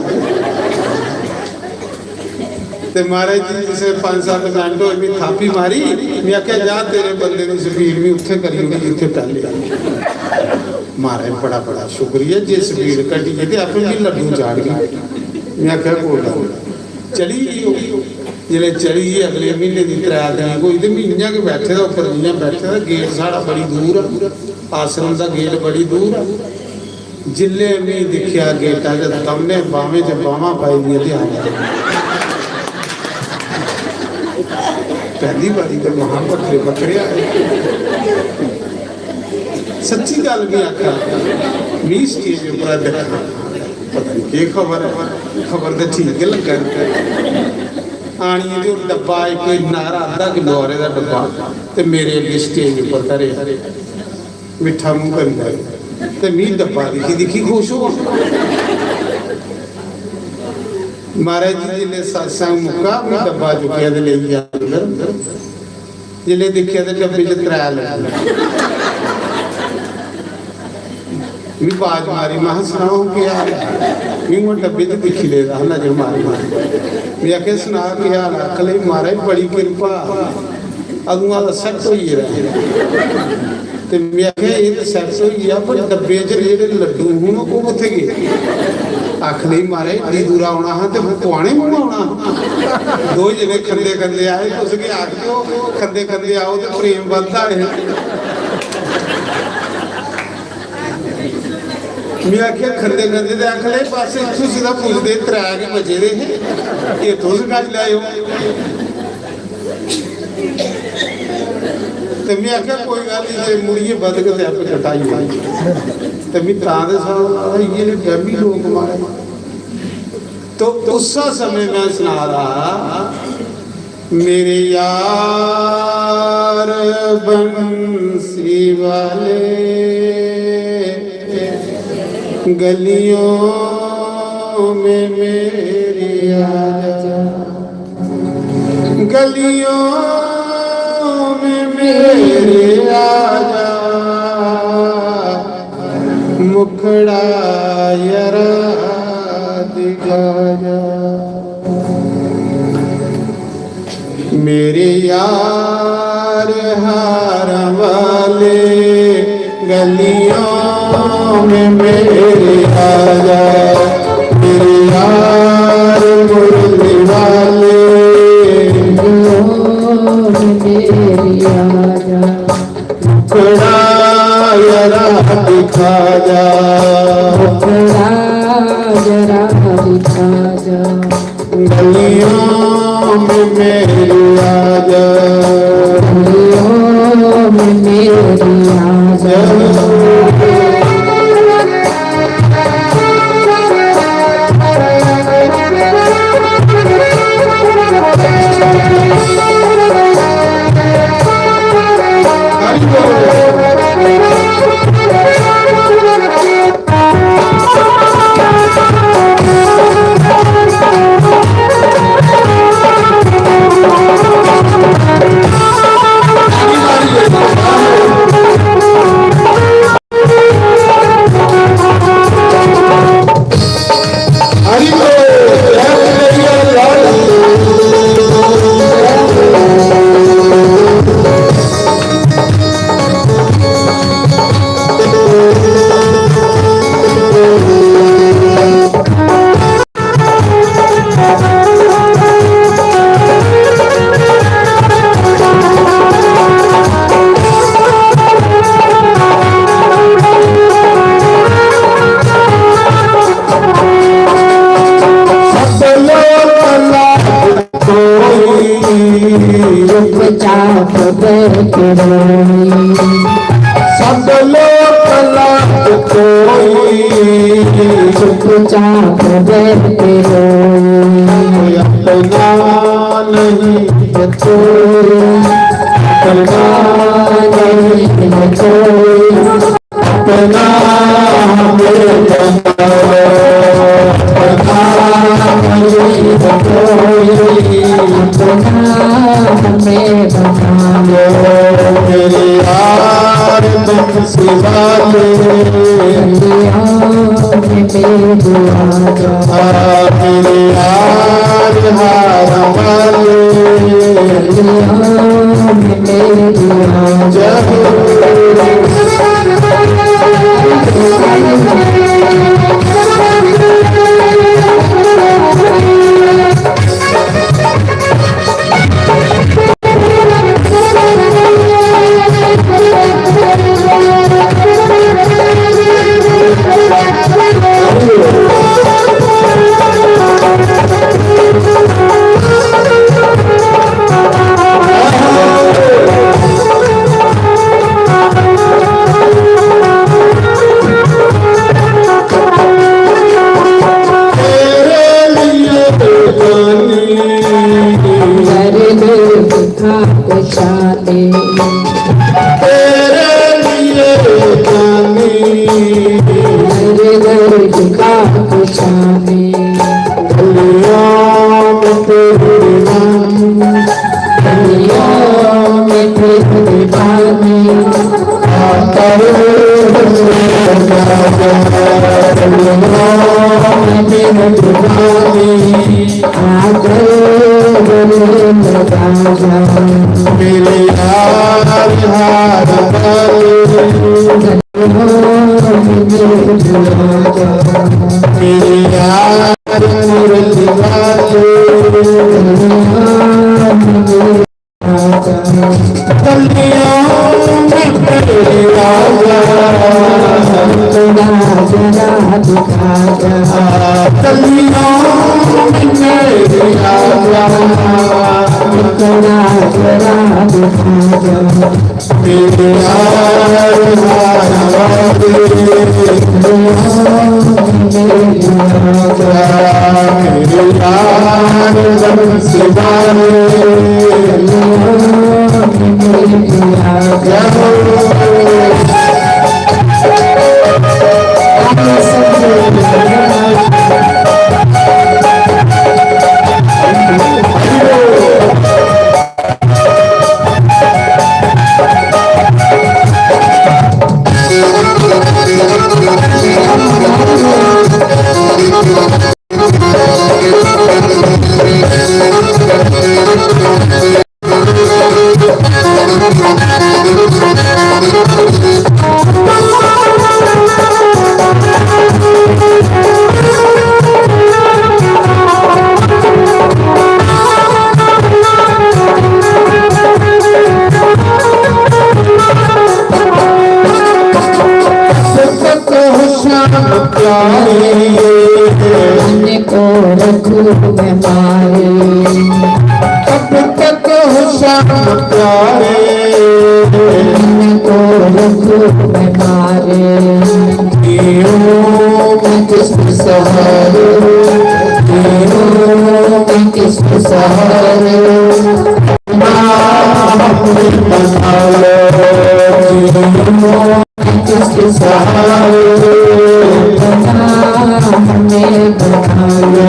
ते महाराज जी, जिसलै पंज सत्त मिंट होए, में थापी मारी, में आखेआ, "जा, तेरे बंदे दी स्पीड में उत्थै करी ओड़ी, जित्थै पैह्ले।" महाराज, बड़ा बड़ा शुक्रिया, जे स्पीड घटी गेई ते आपे मी लड्डू चाढ़गी। में आखेआ, "कोई गल्ल निं।" चली गे ओह्। जिसलै चली गे, अगले म्हीने दी त्रै तरीक होई ते में इ'यां गै बैठे दा उप्पर, जि'यां बैठे दा, गेट साढ़ा बड़ी दूर आ, आश्रम दा गेट बड़ी दूर आ। जिल्लै में दिक्खेआ गेटा च दमने बाह्में च बाह्मां पाई दियां ते आया। पैह्ली बारी ते महां बक्खरे बक्खरे आए। सच्ची गल्ल में आखा, में स्टेज उप्परा दिक्खा, पता निं केह् खबर ऐ, खबर ते ठीक गै लग्गा दी। आनियै ते ओह् डब्बा इक इन्ना हारा अद्धा किलो हारे दा डब्बा ते मेरे अग्गें स्टेज उप्पर धरेआ। मिट्ठा मूंह करी लैओ। ते मी डब्बा दिक्खी दिक्खी खुश होआ। महाराज जी, जिसलै सत्संग मुक्का, मी डब्बा चुक्केआ ते लेई गेआ अंदर। जिसलै दिक्खेआ ते डब्बे च त्रै लड्डू। मी बाज मारी, महां, "सनाओ, केह् हाल ऐ?" मी उ'आं डब्बे च दिक्खी लेदा हा नजर मारी मारी। में आखेआ, "सना, केह् हाल ऐ?" आखन लगी, "महाराज, बड़ी किरपा।" अदूं दा सैट्ट होई गेदा ऐ। ते में आखेआ, "एह् ते सैट्ट होई गेआ, पर डब्बे च जेह्ड़े लड्डू हून, ओह् कुत्थै गे?" आखन लगी, "महाराज, एड्डी दूरा औना हा ते खुआने बी औना हा।" दो जने खंदे खंदे आए, तुस गै आखदे ओ, खंदे खंदे आओ ते प्रेम बधदा ऐ। में आखेआ, "खंदे खंदे ते आखन लगे, बस इत्थूं सिद्धा पुजदे त्रै गै बचे दे हे, एह् तुस खाई लैएओ।" ते में आखेआ, "कोई गल्ल निं, जे मुड़ियै बधग ते आपे कटाई ओड़गे।" ते में तां ते सनाऽ दा, इ'यै नेह् वैह्मी लोक मारे। तो उस्सै समें में सनाऽ दा हा, मेरे यार बंसी वाले गलियों में मेरे आजा, गलियों में मेरे आजा, मुखड़ा यरा दिखा जा। मेरे यार हार वाले, गलियों में मेरे आजा, मेरे यार मुरली वाले, गलियों में मेरे आजा, मुखड़ा यरा दिखा जा, मुखड़ा यरा दिखा जा। गलियों में मेरी आजा, गलियों में मेरी आजा। चुपचाप बैठ रोई, सब लोग लग कोई, चुपचाप बैठ रोई। अपना नहीं है कोई, अपना नहीं है कोई, अपना हमें बनाओ, अपना हमें बनाओ, अपना हमें बनाओ। मेरे यार बंसी वाले, मेरे यार मेरे आजा, मेरे यार हार वाले, मेरे यार मेरे आजा। तेरे लिए कुर्बानी, दर्द खाक शाने, तेरे लिए जानी, दर्द खाक शाने। गलियों में तेरी दीवानी, गलियों में तेरी दीवानी। मेरे यार हार वाले, मेरे यार मुरली वाले। गलियों में तेरे आजा, थोड़ा जरा दिखा जा। गलियों में तेरे आजा, थोड़ा जरा दिखा जा। मेरे यार हार वाले, मेरे यार बंसी वाले, रखूं मैं मारे। कब तक हो शाम प्यारे, इनको रखूं मैं मारे। जीऊं मैं किसके सहारे, जीऊं मैं किसके सहारे। ना हमें बना लो, जीऊं मैं किसके सहारे। ना हमें बना लो,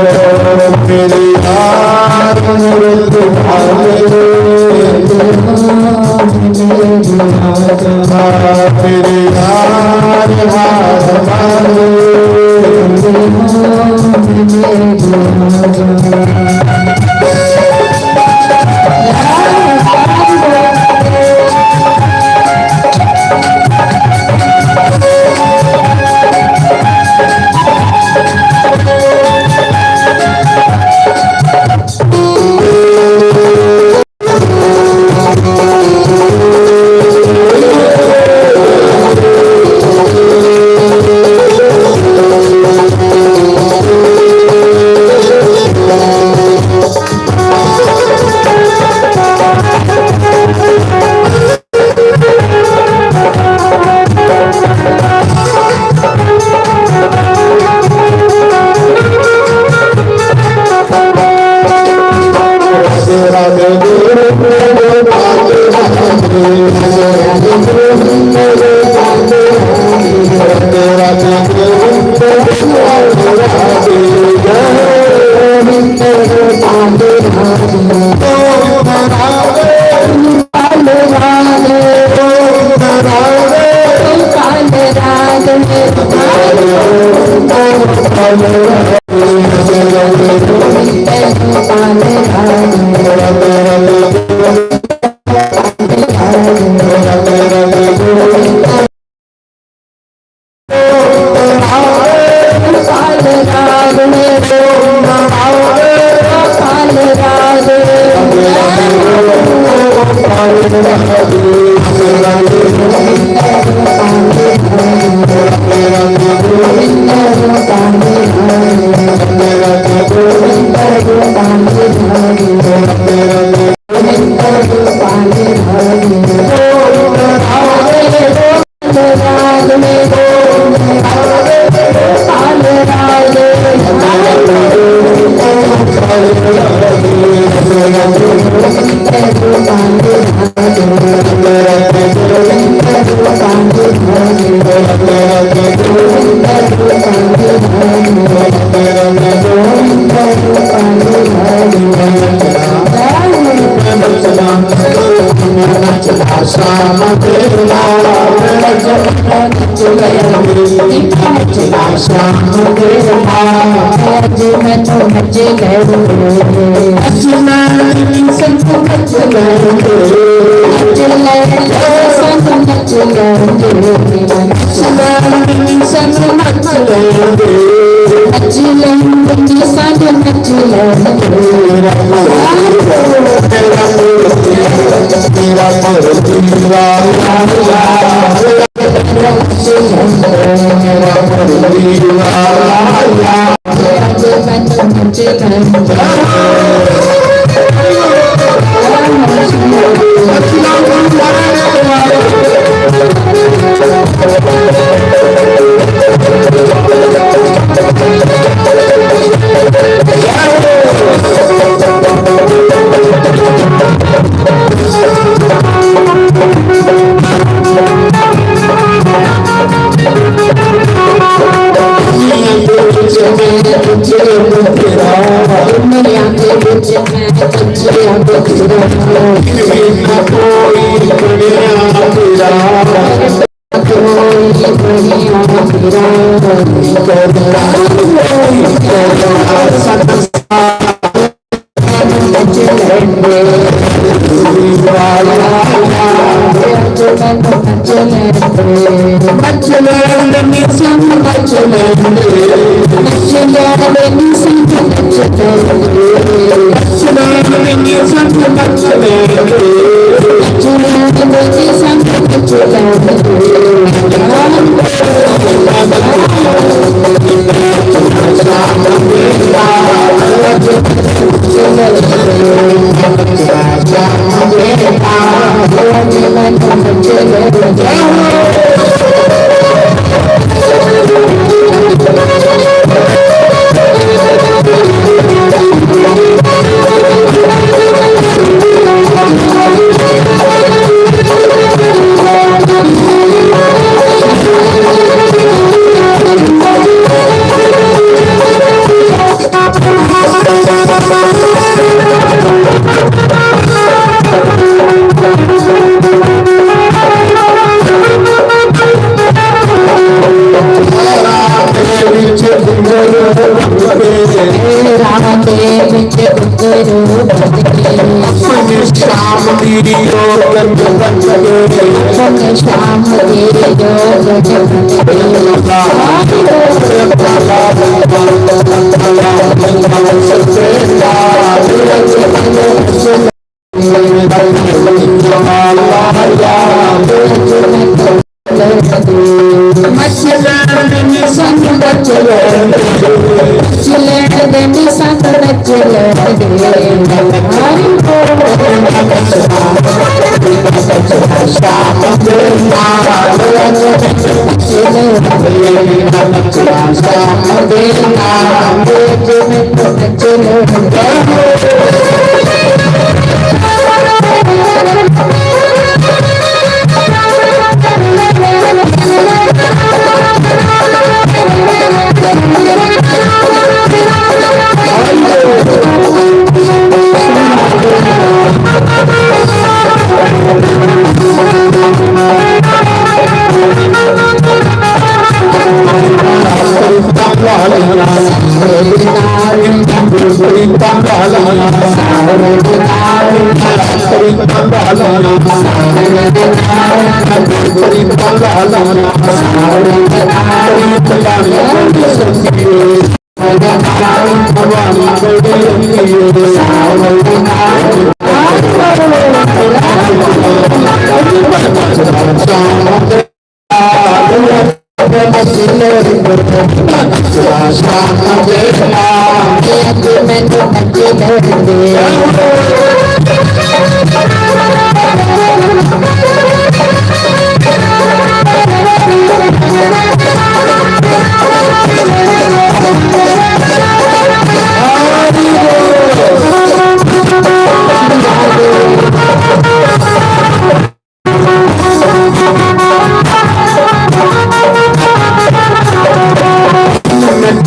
मेरे यार, मेरे तुम्हारे। मेरे यार, हाथ मारो। अपनी शाम दी रोगन बन के, अपनी शाम दी रोगन बन के,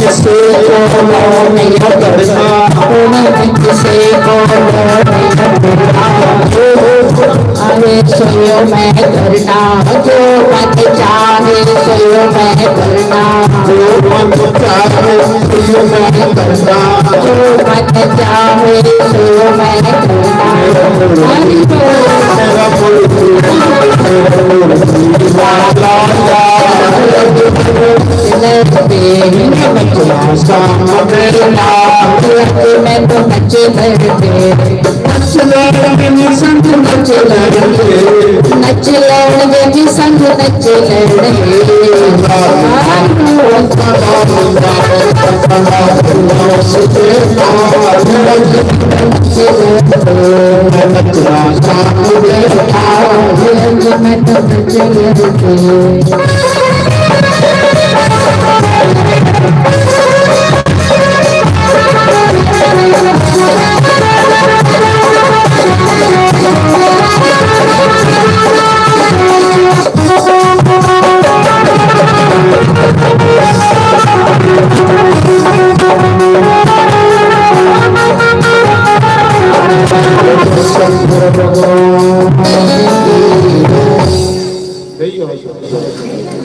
किसे को नहीं करना, किसे को नहीं करना। अरे सोयो मैं करना, जो मत चाहे सोयो मैं करना। जो मत चाहे सोयो मैं करना। जो मत चाहे सोयो मैं करना। मेरा मुल्क, मेरा मुल्क, मेरा मुल्क। नच लेंगे, नच लेंगे, संग नच लेंगे। नच लेंगे जी, संग नच लेंगे।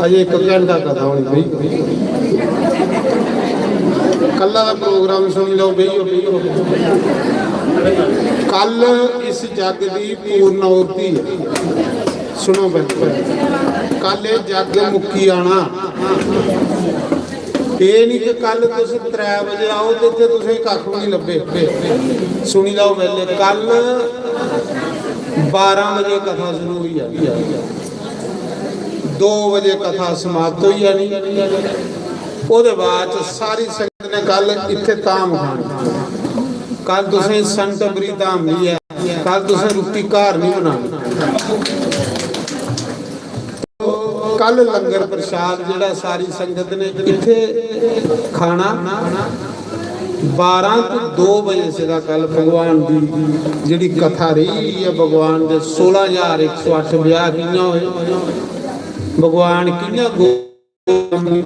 अजे एक घंटा कथा होनी भाई। कल्ला दा प्रोग्राम सुनी लो, बेहियो, बेहियो। कल इस जग दी पूर्णाहुति है। सुनो भाई, कल एह् जग मुक्की आना। एह् निं कि कल तुस त्रै बजे आओ ते इत्थै तुसें कक्ख बी निं लब्भे। सुनी लैओ पैह्ले, कल बारां बजे कथा शुरू होई जानी, दो बजे कथा समाप्त होई जानी। ओह्दे बाद च सारी संगत ने कल इत्थै धाम खानी। कल तुसें संत बरी धाम निं ऐ, कल तुसें रुट्टी घर निं बनानी। कल लंगर प्रसाद जेह्ड़ा सारी संगत ने इत्थै खाना, बारां तो दो बजे से दा कल भगवान दी जेह्ड़ी कथा रेही ऐ, भगवान दे सोलां ज्हार इक सौ अट्ठ ब्याह कि'यां होए, भगवान कि'यां गो-,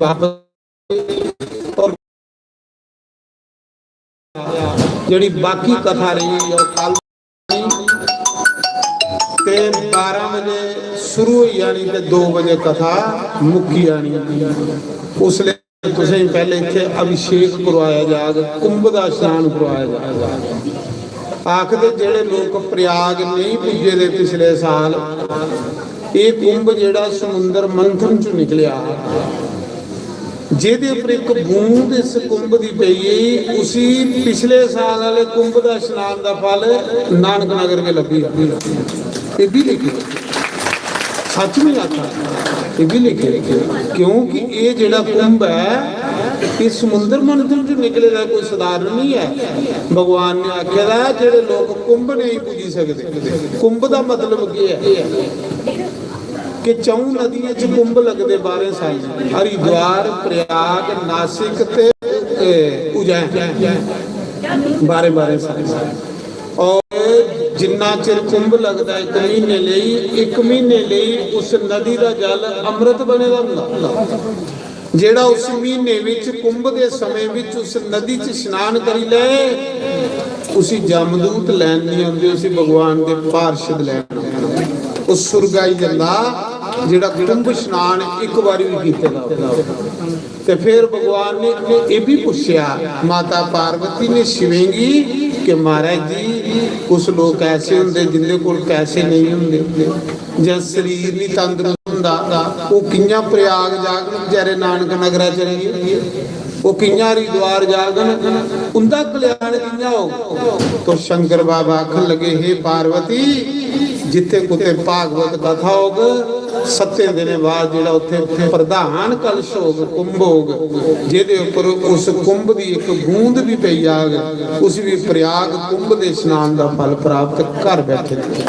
वापस और जेह्ड़ी बाकी कथा रेही ऐ, ओह् कल ते बारां बजे शुरू होई जानी ते दो बजे कथा मुक्की जानी। उसलै तुसें पैह्ले इत्थै अभिषेक करवाया जाग, कुंभ दा स्नान करवाया जाग। आखदे जेह्ड़े लोक प्रयाग नेईं पुज्जे दे पिछले साल, एह् कुंभ जेह्ड़ा समुंदर मंथन च निकलेआ, जेह्दे उप्पर इक बूंद इस कुंभ दी पेई गेई, उसी पिछले साल आह्ले कुंभ दा स्नान दा फल नानक नगर गै लब्भी गेआ। एह् बी लिखे, सच नहीं आखा, एह् बी लिखे, क्योंकि एह् जेह्ड़ा कुंभ ऐ, एह् समुंदर मंथन च निकले दा कोई साधारण नहीं ऐ। भगवान ने आखे दा जेह्ड़े लोक कुंभ नेईं पुज्जी सकदे। कुंभ दा मतलब केह् ऐ? कि च'ऊं नदियें च कुंभ लगदे बारें साल, हरिद्वार, प्रयाग, नासिक ते, ए, उज्जैन, बारें बारें साल। और जिन्ना चिर कुंभ लगदा इक म्हीने लेई, इक म्हीने लेई उस नदी दा जल अमृत बने दा होंदा। जेह्ड़ा उस म्हीने विच कुंभ दे समें विच उस नदी च स्नान करी लै, उसी जमदूत लैन नहीं आंदे, उसी भगवान दे पार्षद लैन आंदे। ओह् सुर्ग आई जंदा जेह्ड़ा कुंभ स्नान इक बारी भी कीते दा होवे। ते फिर भगवान ने एह् भी पुच्छेआ, माता पार्वती ने शिवें गी, कि महाराज जी, कुछ लोक ऐसे होंदे जिंदे कोल पैसे नहीं होंदे, जां शरीर नहीं तंदरुस्त होंदा, ओह् कि'यां प्रयाग जागन बेचारे, नानक नगरा चली गे, ओह् कि'यां हरिद्वार जागन, उं'दा कल्याण कि'यां होग? तो शंकर बाबा आखन लगे, हे पार्वती, जित्थे कुते भागवत कथा होग, सत्तें दिनें बाद जेह्ड़ा उत्थे प्रधान कलश होग, कुंभ होग, जेह्दे उप्पर उस कुंभ दी इक बूंद भी पेई जाग, उसी भी प्रयाग कुंभ दे स्नान दा फल प्राप्त घर बैठे दे।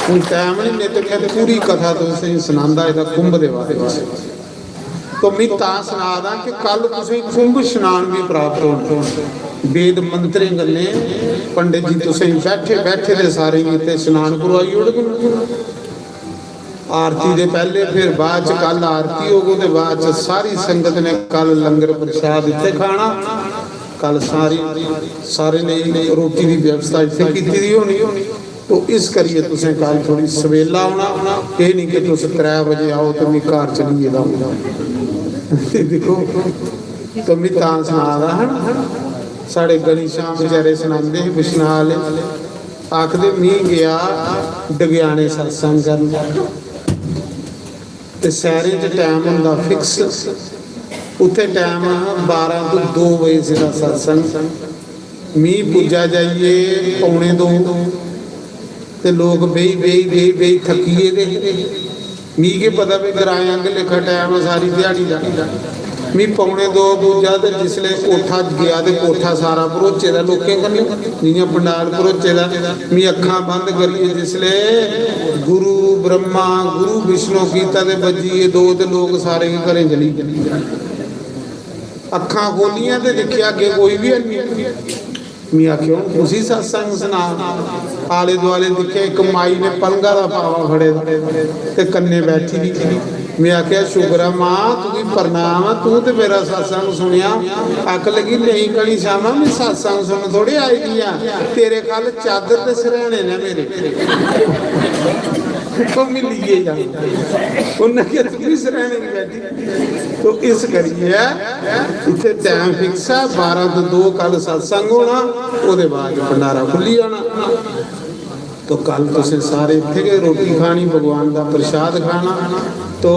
हून टैम नहीं, नहीं ते मैं पूरी कथा तुसें सनांदा एह्दा कुंभ दे बारे च। तो मैं तां सना दा कि कल तुसें कुंभ स्नान भी प्राप्त होना। वेद मंत्रें कन्नै पंडित जी तुसें बैठे बैठे दे सारें गी ते स्नान करवाई ओड़गन। आरती दे पैह्ले, फिर बाद च कल आरती होग, ओह्दे बाद च सारी संगत ने कल लंगर प्रसाद इत्थे खाना। कल सारी, सारे ने रोटी दी व्यवस्था इत्थे कीती दी होनी। तो इस करियै तुसें कल थोड़ी सवेला औना, एह् निं कि तुस त्रै बजे आओ ते मी घर चली गेदा होना। ते दिक्खो, तो मी तां सना दा हा ना, साढ़े गनी श्याम बेचारे सनांदे हे बिश्नाह आह्ले, आखदे, "मी गेआ डगेआने सत्संग करन, ते सैरें च टैम होंदा फिक्स, उत्थै टैम हा बारां तो दो बजे सिद्धा सत्संग। मी पुज्जा जाइयै पौने दो, ते लोक बेही, बेही, बेही, बेही थक्की गेदे हे। मी केह् पता भाई ग्राएं आंगर लेखा टैम ऐ सारी ध्याड़ी दा। मी पौने दो पुज्जा ते जिसलै कोठा गेआ ते कोठा सारा भरोचे दा लोकें कन्नै, जि'यां पंडाल भरोचे दा। मी अक्खां बंद करियै जिसलै गुरु ब्रह्मा, गुरु विष्णु कीता ते बज्जी गे दो ते लोक सारे गै घरें चली गे। अक्खां खोलियां ते दिक्खेआ अग्गें कोई बी हैनी। मी आखेआ, "हून कुसी सत्संग सना?" आले दुआले दिक्खेआ, इक माई ने पलंगा दा पावा फड़े दा ते कन्नै बैठी दी। में आखेआ, "शुक्र ऐ मां, तुगी प्रणाम ऐ, तूं ते मेरा सत्संग सुनेआ।" आखन लगी, "नेईं घनी श्यामा, में सत्संग सुनन थोड़े आई दी आं, तेरे ख'ल्ल चादर ते सरैह्ने न मेरे।" ओह् मिलियै जा, उन्नै आखेआ, "तूं बी सरैह्ने च बैठी।" तो इस करियै इत्थै टैम फिक्स ऐ, बारां तो दो कल सत्संग होना, ओह्दे बाद भंडारा खु'ल्ली जाना। तो कल तुसें सारे इत्थै गै रोटी खानी, भगवान दा प्रसाद खाना। तो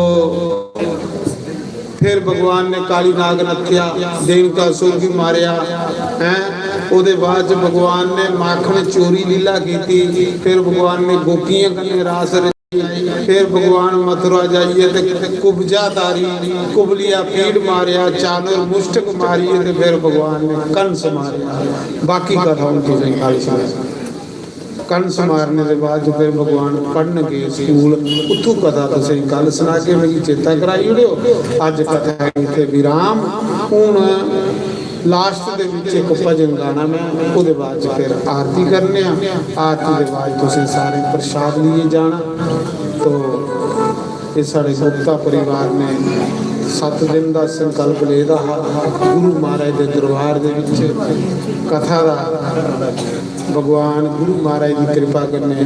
फिर भगवान ने काली नाग रक्खेआ, देवकासुर गी मारेआ, हैं? ओह्दे बाद च भगवान ने माखन चोरी लीला कीती, फिर भगवान ने गोपियें कन्नै रास फिर भगवान मथुरा जाइयै ते कुब्जा तारी, कुबलिया पीड़ मारेआ, चाणुर मुष्टक मारियै ते फिर भगवान ने कंस मारेआ। बाकी कथा हून तुसें कल सुना। कंस मारने दे बाद च फिर भगवान पढ़न गे स्कूल, उत्थू कथा तुसें कल सुनागे। मिगी चेता कराई ओड़ेओ। अज्ज कथा इत्थै विराम। हून लास्ट दे विच इक भजन गाना मैं, ओह्दे बाद च फिर आरती करने आं। आरती दे बाद तुसें सारें प्रसाद लेइयै जाना। तो एह् साढ़े गुप्ता परिवार ने सत्त दिन दा संकल्प लेदा हा गुरु महाराज दे दरबार दे विच कथा दा। भगवान गुरु महाराज दी कृपा कन्नै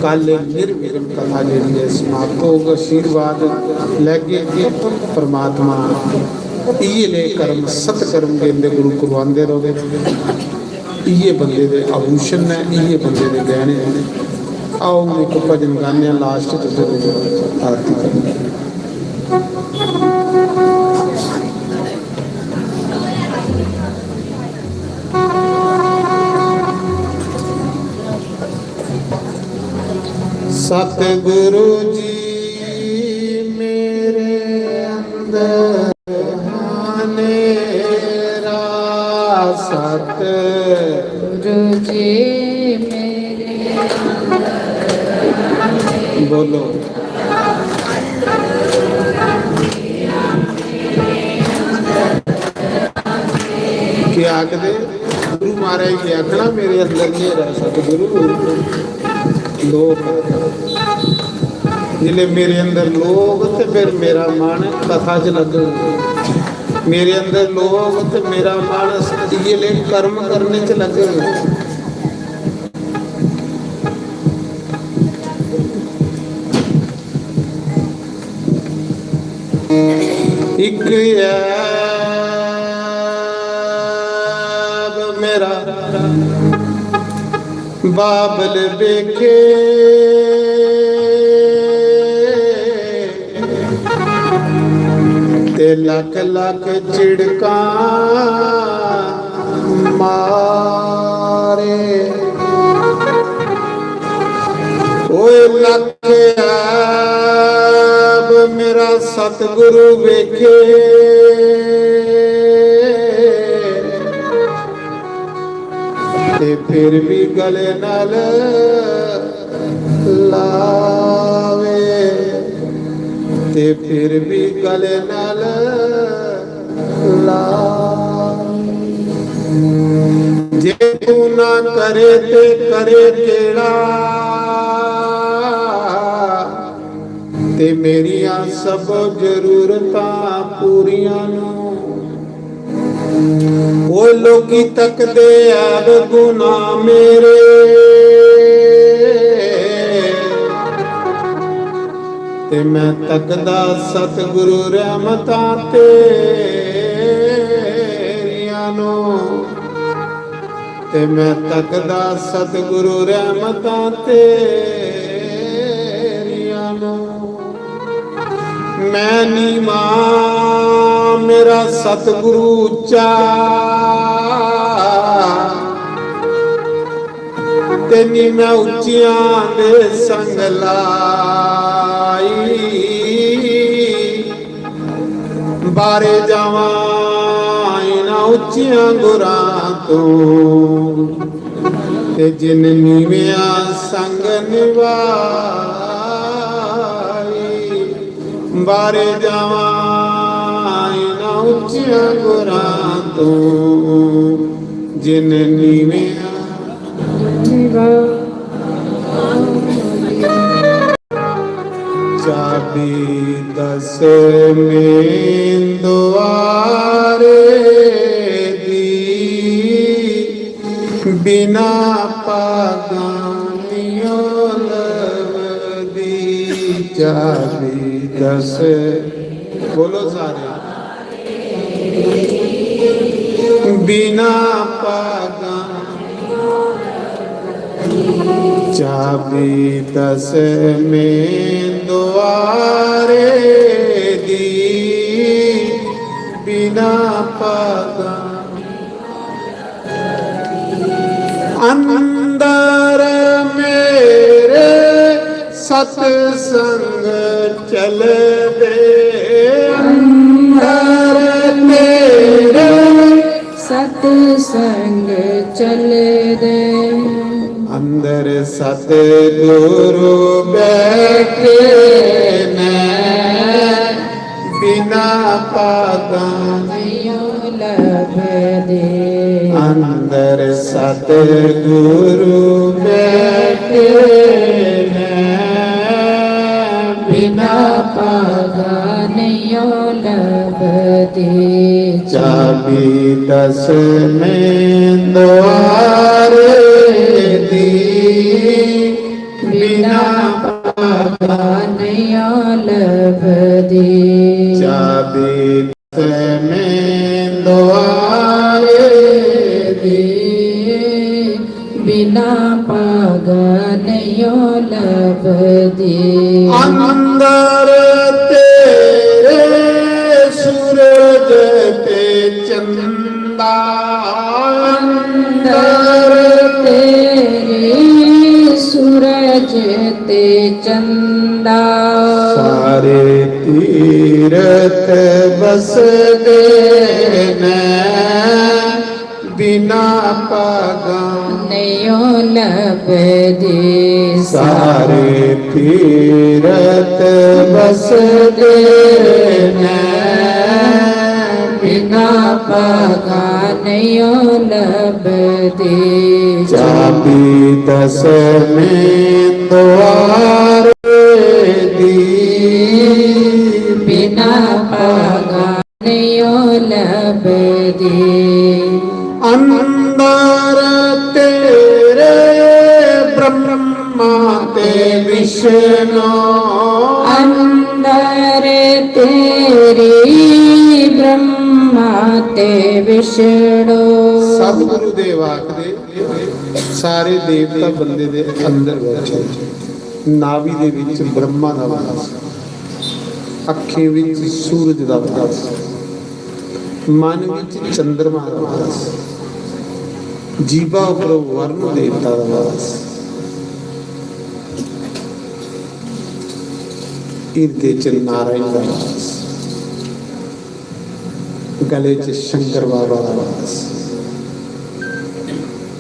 कल एह् निर्विघ्न कथा जेह्ड़ी ऐ समाप्त होग। आशीर्वाद लैगे परमात्मा इ'यै नेह् कर्म, सत्कर्म गे इंदे गुरु करवांदे र'वै। इ'यै बंदे दे आभूषण न, इ'यै बंदे दे गैह्ने न। आओ, हून इक भजन गाने आं, लास्ट च फिर आरती करने आं। सतगुरु जी मेरे अंदर हनेरा, सतगुरु जी मेरे अंदर। बोलो। केह् आखदे? गुरु महाराज जी आखना, "मेरे अंदर न्हेरा सतगुरु, लोक।" जिसलै मेरे अंदर लोक ते फिर मेरा मन कथा च लग्गग, मेरे अंदर लोक ते मेरा मन इ'यै लेह कर्म करने च लग्गग। इक ऐब मेरा बाबल बेखे, ते लख लख चिड़कां मारे। ओए लख ऐब मेरा सतगुरु वेखे, ते फिर भी गले नाल लावे, ते फिर भी गले नाल लावे। जे तू ना करे ते करे केड़ा, ते मेरियां सब जरूरतां पूरियां न। ओ लोकी तकदे ऐब गुनाह मेरे, ते मैं तकदा सतगुरु रहमतां तेरियां नो। ते मैं तकदा सतगुरु रहमतां तेरियां नो। मैं नीवा मेरा सतगुरु उच्चा, ते नी मैं उच्चियां दे संग लाई। बारे जावां इना उच्चियां गुरां तों, ते जिन नीवियां संग निभाई। बारे जावां इना उच्चियां गुरां तों, जिन नीवियां निभाई। चाबी दसवें द्वारे दी, बिना पागां नियो लभदी। चाबी दस, बोलो सारे। बिना पागां। चाबी दसवें द्वारे दी, बिना पागां। अंदर मेरे सतसंग चलदे, अंदर मेरे सतसंग चलदे। अंदर सतगुरु बैठे ने, बिना पागां नियो लभदे। अंदर सतगुरु बैठे ने, बिना पागां नियो लभदे। चाबी दसवें द्वारे दी, बिना पागां नियो लभदी। चाबी दसवें द्वारे दी। बिना भागा नयो लभदी। अंदर तेरे सूरज ते चंदा, अंदर तेरे सूरज ते चंदा, सारे तीरथ बसदे ने बिना भागा नयो लभदी। सारे तीरथ बसदे ने बिना भागा नयो लभदी। चाबी दसवें द्वार दी बिना भागा नयो लभदी। अंदर तेरे ब्रह्मा ते विष्णु, अंदर तेरी ब्रह्मा ते विष्णु। सतगुरु देव आखदे, सारे देवता बंदे दे अंदर बैठे। नाभि दे विच ब्रह्मा दा वास, अखें विच सूरज दा वास, मन विच चंद्रमा दा वास, जीभा उपर वरुण देवता दा वास, हिरदे च नारायण दा वास, गले च शंकर बाबा दा वास,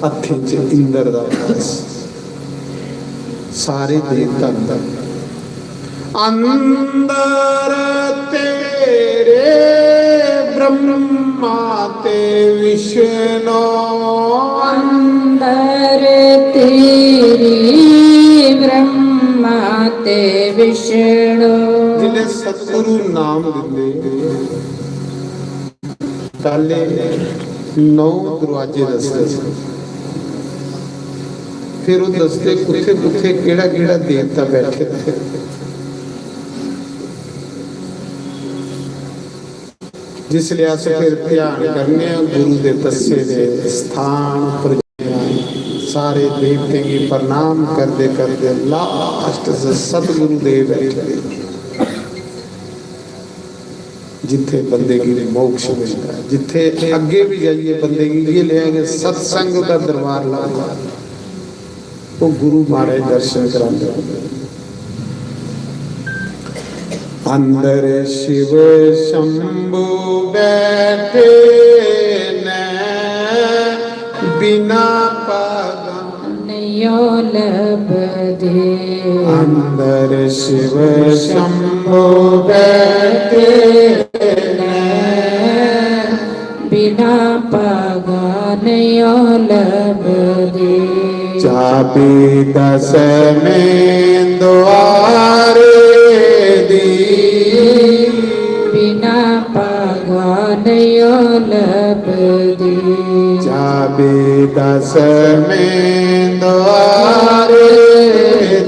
हत्थें च इंद्र दा वास, सारे देवता अंदर। अंदर तेरे ब्रह्मा ते विष्णु, अंदर तेरी ब्रह्मा ते विष्णु। जिसले सतगुरु नाम दिंदे, पैह्ले नौ दरवाजे दसदे, फिर ओह् दसदे कुत्थै कुत्थै केह्ड़ा केह्ड़ा देवता बैठे दे। जिसलै अस फिर ध्यान करने आं गुरु दे दस्से दे स्थान पर, सारे देवतें गी प्रणाम करदे करदे लास्ट च सतगुरु देव बैठे दे। जित्थे बंदे गी मोक्ष मिलदा है, जित्थे अग्गे भी जाइए बंदे गी ये लिया कि सत्संग का दरबार लगदा, वो गुरु महाराज दर्शन करांदे। अंदर शिव शंभू बैठे ने बिना भागा नयो लभदे। अंदर शिव शंभो बैठे ने, बिना भागा नयो लभदे। चाबी दसवें द्वार दी, बिना भागा नयो लभदे। चाबी दसवें द्वार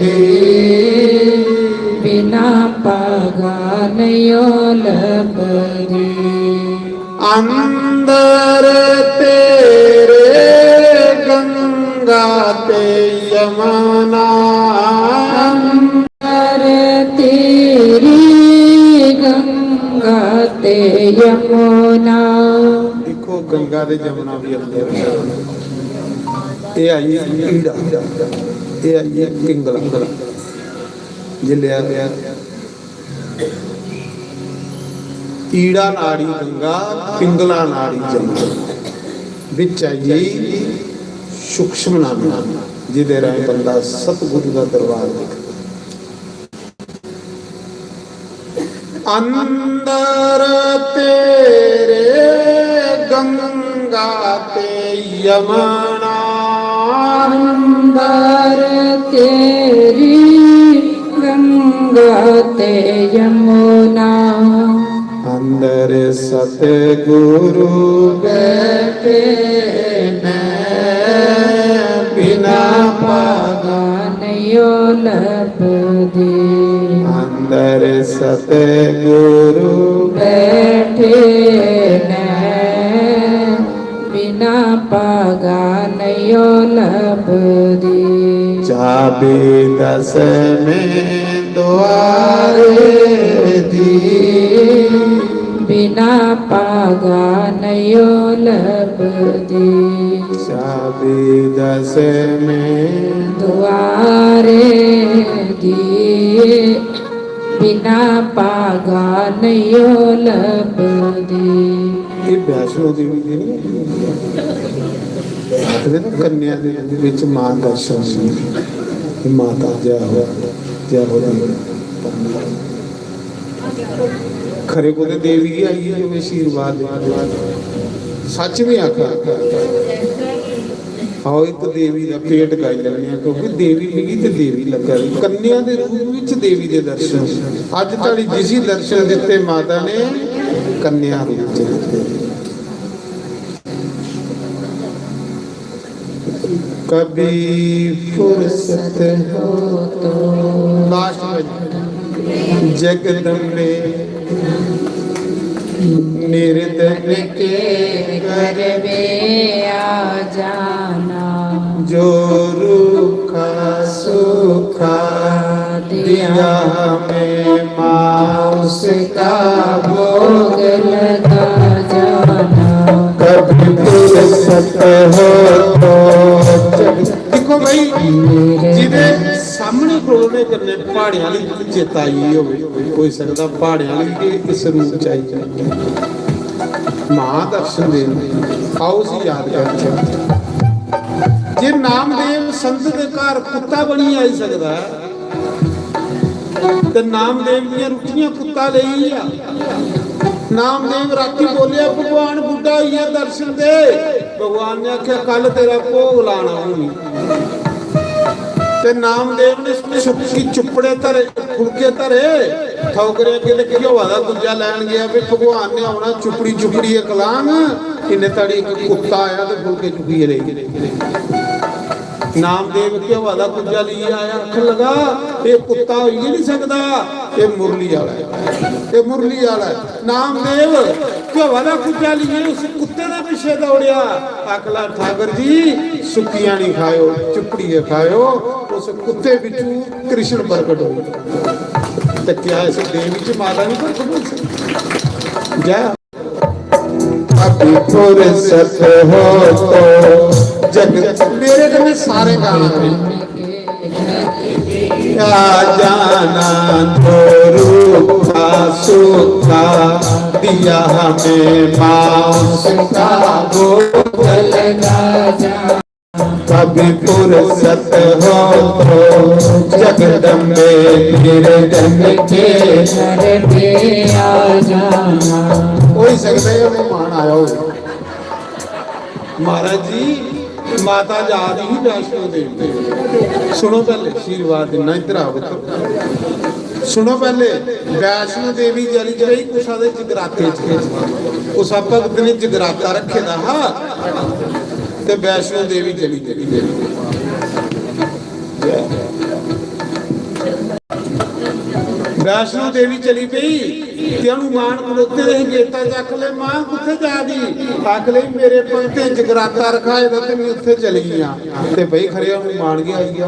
दी, बिना भागा नयो लभदे। अंदर तेरे गंगा ते यमुना, अंदर तेरी गंगा ते यमुना। देखो, गंगा ते यमुना भी अंदर है। ये आई ईड़ा, ये आई पिंगला। जिसलै ईड़ा नाड़ी गंगा, पिंगला नाड़ी जमुना। बिच आई गेई सूक्ष्म नाड़ी, जिदे राहें बंदा सतगुरु दा दरबार दिखदा। अंदर तेरे गंगा ते यमुना, अंदर तेरी गंगा ते यमुना। अंदर सतगुरु बैठे ने, बिना भागा नयो लभदे। अंदर सतगुरु बैठे ने, बिना भागा नयो लभदी। चाबी दसमें द्वारे दी। बिना भागा नयो लभदी। चाबी दसमें द्वारे दी। बिना भागा नयो लभदी। ਇਹ ਵੈਸ਼ਨੋ ਦੇਵੀ ਦੇ ਨਹੀਂ ਆਖਦੇ ਨਾ, ਕੰਨਿਆ ਦੇ ਵਿੱਚ ਮਾਂ ਦਰਸ਼ਨ ਸੀ। ਇਹ ਮਾਤਾ ਜੈ ਹੋ, ਜੈ ਹੋ। ਖਰੇ ਕੋ ਤੇ ਦੇਵੀ ਆਈ ਹੈ, ਜੋ ਆਸ਼ੀਰਵਾਦ ਦੇ। ਸੱਚ ਨਹੀਂ ਆਖਾ। ਆਓ, ਇੱਕ ਦੇਵੀ ਦਾ ਪੇਟ ਗਾਈ ਲੈਂਦੇ ਆ, ਕਿਉਂਕਿ ਦੇਵੀ ਮਿਗੀ ਤੇ ਦੇਵੀ ਲੱਗਾ। ਕੰਨਿਆ ਦੇ ਰੂਪ ਵਿੱਚ ਦੇਵੀ ਦੇ ਦਰਸ਼ਨ। ਅੱਜ ਤੁਹਾਡੀ ਜਿਸੀ ਦਰਸ਼ਨ ਦਿੱਤੇ ਮਾਤਾ ਨੇ, ਕੰਨਿਆ ਰੂਪ ਚ ਦਿੱਤੇ। कभी फुर्सत हो तो लास्ट में जगदम्बे निर्धन के घर में आ जाना। जो रूखा सूखा दिया हमें माँ, उसका भोग लगा जाना। कभी फुर्सत हो तो जग-, देखो भाई, ਜਿਹਦੇ ਸਾਹਮਣੇ ਖਲੋਣੇ ਕਰਨੇ ਪਹਾੜਿਆਂ ਵਾਲੀ ਚੇਤਾ ਆਈ ਹੋਵੇ, ਕੋਈ ਸਕਦਾ ਪਹਾੜਿਆਂ ਵਾਲੀ ਦੇ ਇਸ ਰੂਪ ਚ ਆਈ ਹੈ। ਮਾਂ ਦਰਸ਼ਨ ਦੇ ਆਓ ਅਸੀਂ ਯਾਦ ਕਰਕੇ। ਜੇ ਨਾਮਦੇਵ ਸੰਤ ਦੇ ਘਰ ਕੁੱਤਾ ਬਣੀ ਆਈ ਸਕਦਾ ਹੈ, ਤੇ ਨਾਮਦੇਵ ਦੀਆਂ ਰੁੱਖੀਆਂ ਕੁੱਤਾ ਲਈ ਆ। ਨਾਮਦੇਵ ਰਾਤੀ ਬੋਲਿਆ, "ਭਗਵਾਨ ਬੁੱਢਾ ਹੋਈ ਆ, ਦਰਸ਼ਨ ਦੇ।" ਭਗਵਾਨ ਨੇ ਆਖਿਆ, "ਕੱਲ ਤੇਰਾ ਭੋਗ ਲਾਣਾ ਹੋਣੀ।" ਤੇ ਨਾਮਦੇਵ ਨੇ ਸੁੱਕੀ ਚੁੱਪੜੇ ਧਰੇ, ਫੁਲਕੇ ਧਰੇ, ਠੌਕਰੇ ਅੱਗੇ ਤੇ ਘਿਓਆ ਦਾ ਕੁੱਜਾ ਲੈਣ ਗਿਆ ਵੀ ਭਗਵਾਨ ਨੇ ਆਉਣਾ, ਚੁੱਪੜੀ ਚੁੱਪੜੀ ਇੱਕ ਲਾਂਗ, ਇੰਨੇ ਤੜੀ ਇੱਕ ਕੁੱਤਾ ਆਇਆ ਤੇ ਫੁਲਕੇ ਚੁੱਕੀ ਲੈ ਗਏ। ਨਾਮਦੇਵ ਘਿਓਆ ਦਾ ਕੁੱਜਾ ਲਈ ਆਇਆ, ਆਖਣ ਲੱਗਾ, "ਇਹ ਕੁੱਤਾ ਹੋਈ ਨਹੀਂ ਸਕਦਾ, ਇਹ ਮੁਰਲੀ ਵਾਲਾ ਹੈ, ਇਹ ਮੁਰਲੀ ਵਾਲਾ ਹੈ।" ਨਾਮਦੇਵ ਘਿਓਆ ਦਾ ਕੁੱਜਾ ਲਈ ਉਸ ਕੁੱਤੇ ਦੇ ਪਿੱਛੇ ਦੌੜਿਆ, ਆਖਲਾ, "ठाकुर जी, सुक्कियां नहीं खायो, चुपड़िए खायो।" उस कुत्ते बिचू कृष्ण प्रकट हो। तो क्या इस देवी च माता नहीं प्रकट हो सकती? जय। अभी फुर्सत हो तो जग मेरे कन्नै सारे गाना। आ जाना तो रूखा सूखा दिया हमें माँ, उसका भोग लगा जाना। कभी फुर्सत हो तो जगदम्बे निर्धन के घर में आ जाना। हो सकता है, मेहमान आया हो। महाराज जी, माता जा रही वैष्णो देवी। सुनो पहले, आशीर्वाद देना, इधर आओ तो। सुनो पहले, वैष्णो देवी चली गई कुसा दे जगराते च। कुसा भगत ने जगराता रखे दा हा, ते वैष्णो देवी चली गई। वैष्णो देवी चली पई ते हनुमान खड़ोते रहे, गेटा च आख ले, "मां कुत्थे जा दी?" आख ले, "मेरे भगते जगराता रखाए दा ते मैं उत्थे चली गई हां।" ते भाई खरे हनुमान गै आई गया।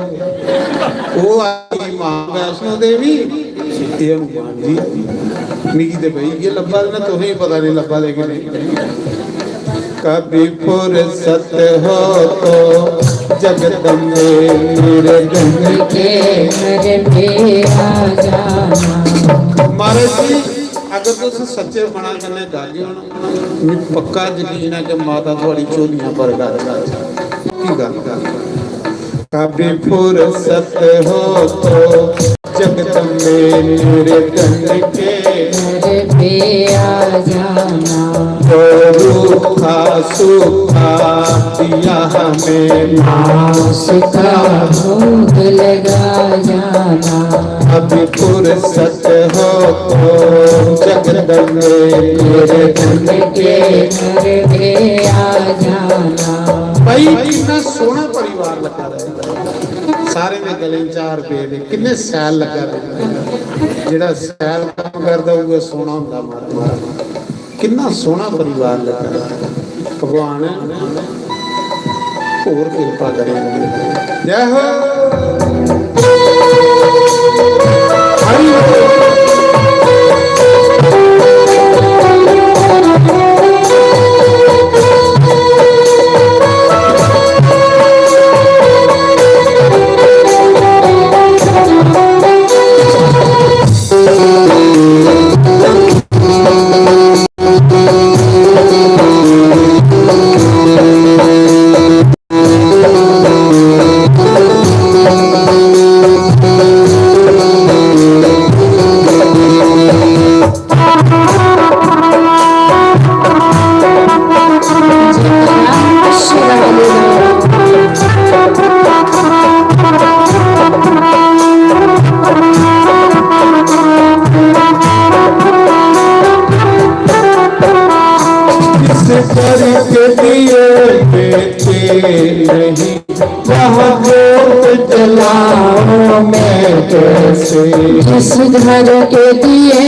ओह आई मां वैष्णो देवी, ते हनुमान जी आई। मिगी ते भाई ये लब्भा ना, तुसें पता नहीं लब्भा लेकिन नहीं। कभी फुर्सत हो तो जगदम्बे निर्धन के घर में आ जाना। महाराज जी, अगर तुस सच्चे मना कन्नै गागे हो ना, मिगी पक्का यकीन है कि माता थुआड़ी झोलियां भरगा। पक्की गल्ल। कभी फुर्सत हो तो जगदम्बे निर्धन के घर पे आ जाना। तो रूखा सूखा दिया हमें माँ, उसका भोग लगा जाना। अभी फुर्सत हो तो जगदम्बे निर्धन के घर पे आ जाना। भाई, कितना सोहना परिवार लगा रहा है। सारे दे गले च हार पे दे, किन्ने सैल लगा रहे। जेड़ा सैल काम करदा, उ'ऐ सोहना हुंदा, माता। किन्ना सोहना परिवार लगा रहा। भगवान होर किरपा करें। जय हो। हरि बोल। इस घर के दिए में तेल नहीं, वहाँ जोत जलाऊं मैं कैसे? जिस घर के दिए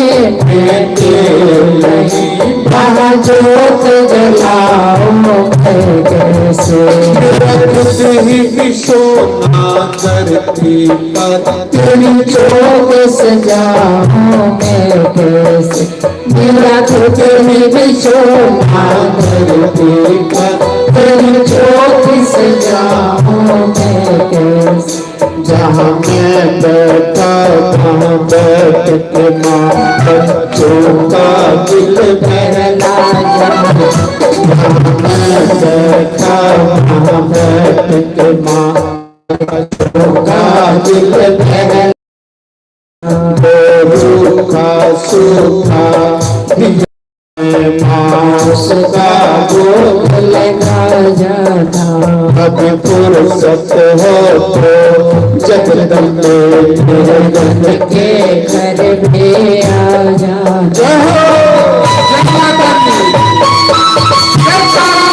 में तेल नहीं, वहाँ जोत जलाऊं मैं कैसे? मेरा खुद ही भी सोना धरती पर, तेरी जोत सजाऊं मैं कैसे? मेरा खुद ही भी सोना धरती पर, तेरी जोत सजाऊं मैं कैसे? जहाँ मैं बैठा, वहाँ बैठ के माँ, बच्चों का दिल बहला जा। जहाँ मैं बैठा, वहाँ बैठ के माँ, बच्चों का दिल बहला। वो रूखा सूखा भी मांस का भोग लगा जाता। कभी फुर्सत हो तो जगदम्बे, मेरे घर के घर में आ जाता। जय हो। जय माता दी। जय तारा।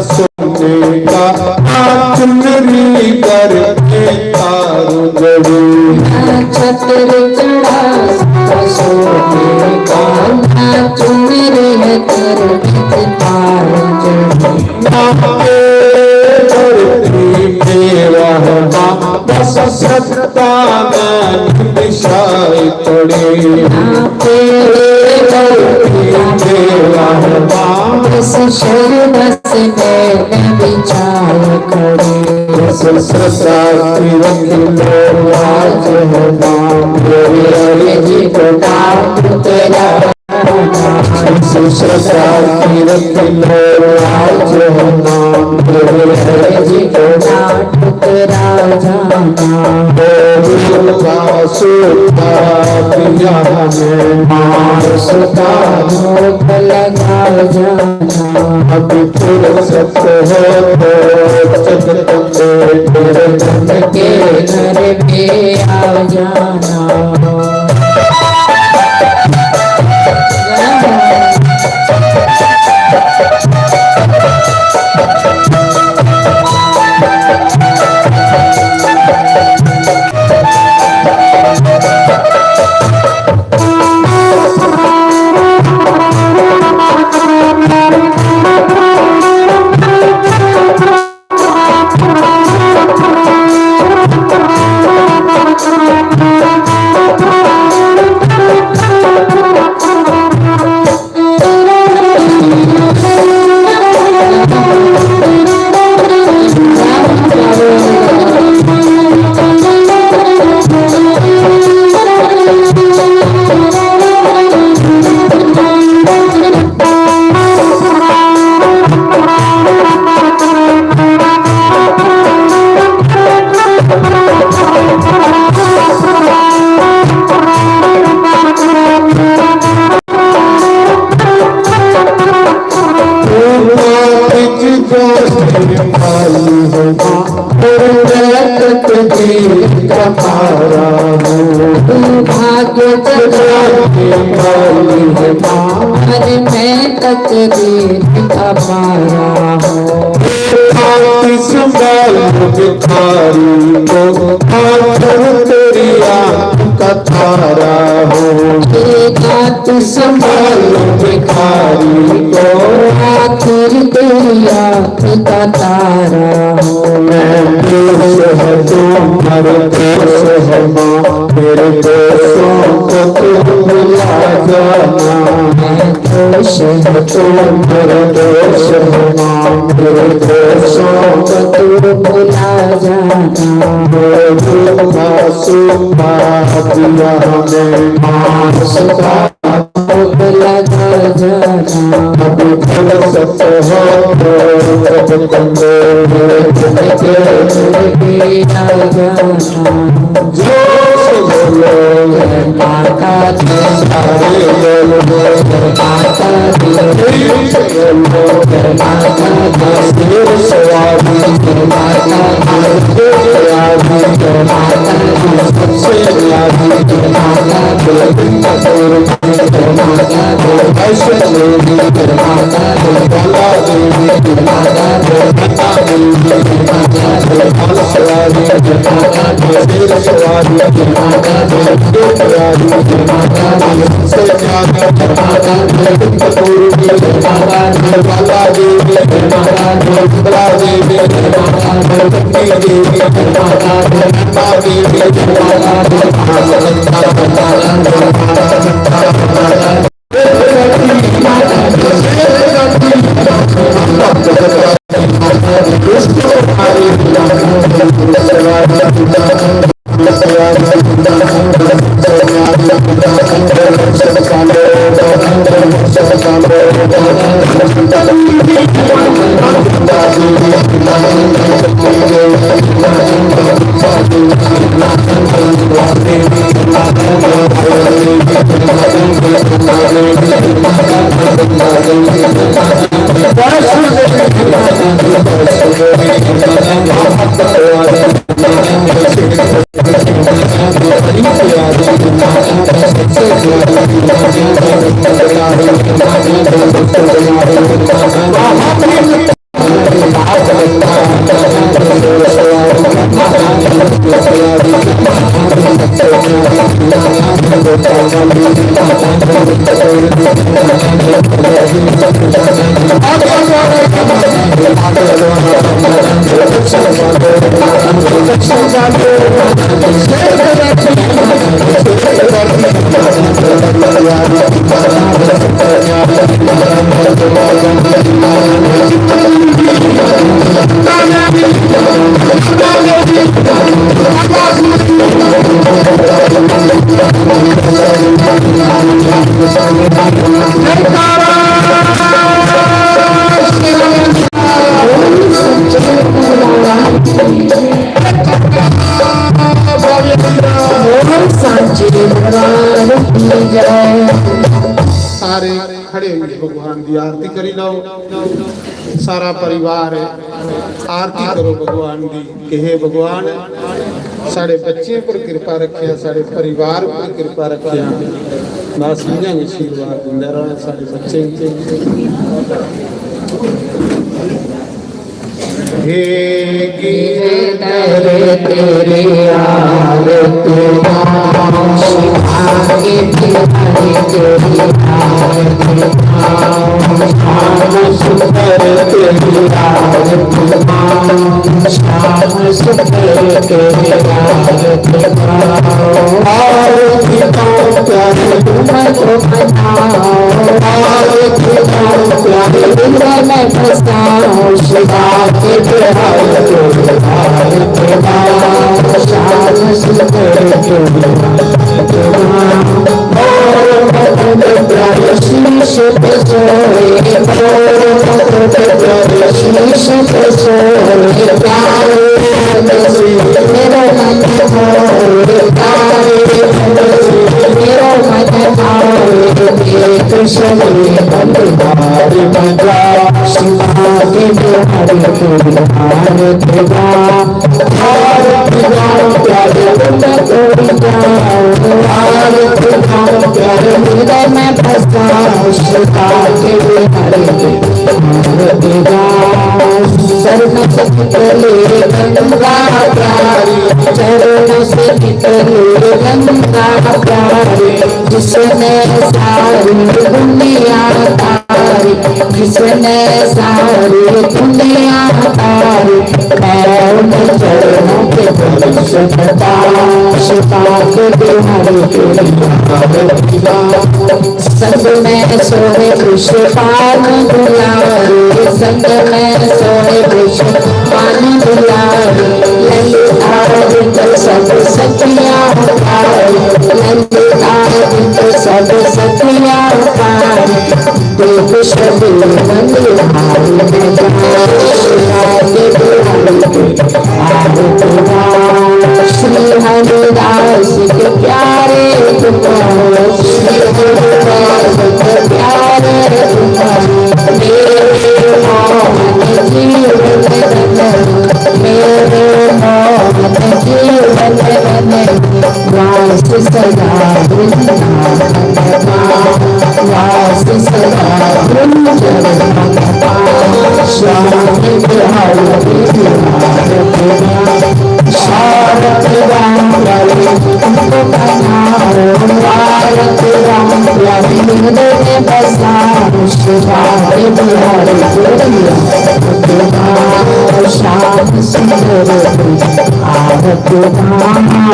सोने का, आज मेरी घर के तार जड़ी। छतर चढ़ा सोने का, चुनरी है तर तार जड़ी। ना के धरती में रहना, बस सत्ता में बिछाई पड़ी। ना तेरे धरती में रहना, बस शर्म से नैन बिछाई पड़ी। बस सत्ता की रख लो आज है नाम, मेरी अर्जी को नाम तेरा। इस सरकार की रख लो आज नाम, तेरे अर्जी को ना ठुकरा जाना। बोल का सूखा पिया है, मांस का भोग लगा जाना। अभी फुर्सत हो तो जगदम्बे, तेरे धन के घर में आ जाना। का तारा हूँ। भाग्य जगा के पाली है माँ। अरे मैं तकदीर का पारा हूँ। आँख संभाल भिखारी को, आँख तेरी आँख का तारा हूँ। ये आँख संभाल भिखारी को, आँख तेरी आँख का तारा हूँ। मैं पेश है तुम्हारे पेश है माँ, मेरे दोषों को तू भुला जाना। मैं दोष है तुम्हारे दोष है माँ, मेरे दोषों को तू भुला जाना। वो रूखा सूखा दिया हमें माँ, सुखा लगा जाना। अब फुर्सत हो तो जब कमरे में झुक के आ जाना। जोर से बोलो, जय माता दी। सारे बोलो, जय माता दी। फिर से बोलो, जय माता दी। शेर सवारी, जय माता दी। शेर सवारी, जय माता दी। सबसे प्यारी, जय माता दी। सारे खड़े होइए भगवान की आरती करी लो। सारा परिवार है, आरती करो भगवान की। कि हे भगवान, साढ़े बच्चें पर कृपा रखेआ, साढ़े परिवार पर कृपा रखेआ। बस इ'यां गै आशीर्वाद दिंदा र'वै साढ़े बच्चें गी। हे गिरधर तेरी आरती नाम सुना के तेरी आरती नाम सुंदर तेरी आरती नाम श्याम सुंदर तेरी आरती नाम। आरती नाम प्यारे तुम्हें तो बनाओ, आरती नाम प्यारे तुम्हें मैं फंसाओ। शिवा के बिहार को बिहार के नाम श्याम सुंदर के नाम। शीश पे सोए, शीश पे सोए, प्यारे मेरा मन मोए, प्यारे मेरा मन मोए, एक शरीर बलिहार बजा, सुना के बिहार को बिहार बजा। आरती गाऊं प्यारे, तुम थोड़ी जाऊं। आरती गाऊं प्यारे, हृदय में बसा, मुश्ताक बिहारी। आरती गाऊं। चरण से निकले गंगा प्यारी, चरण से निकले गंगा प्यारी, जिसने सारी दुनिया तारी, जिसने सारी दुनिया तारी, मैं उन चरणों के दर्शन पाऊं। मुश्ताक बिहारी तेरी आरती गाऊं। संग में सोए वृषभानु दुलारे, संग में सोए वृषभानु दुलारे, ललिता विंद सब सखिया प्यारी, ललिता विंद सब सखिया प्यारी, देख सभी बलिहारी, मैं गाऊं राधे बिहारी। आरती गाऊं। श्री हरिदास के प्यारे तुम हो, श्री हरिदास के प्यारे तुम हो, मेरे मोहन जीवन रतन, मेरे मोहन जीवन रतन, वास सदा वृंदावन वास सदा गुंजन मन पाए। श्याम बिहारी तेरी आरती गाऊं। आरती गाऊं प्यारी तुमको मनाऊं। आरती गाऊं प्यारी हृदय में बसाऊं। श्याम बिहारी तेरी आरती गाऊं। श्याम सुंदर तेरी आरती गाऊं।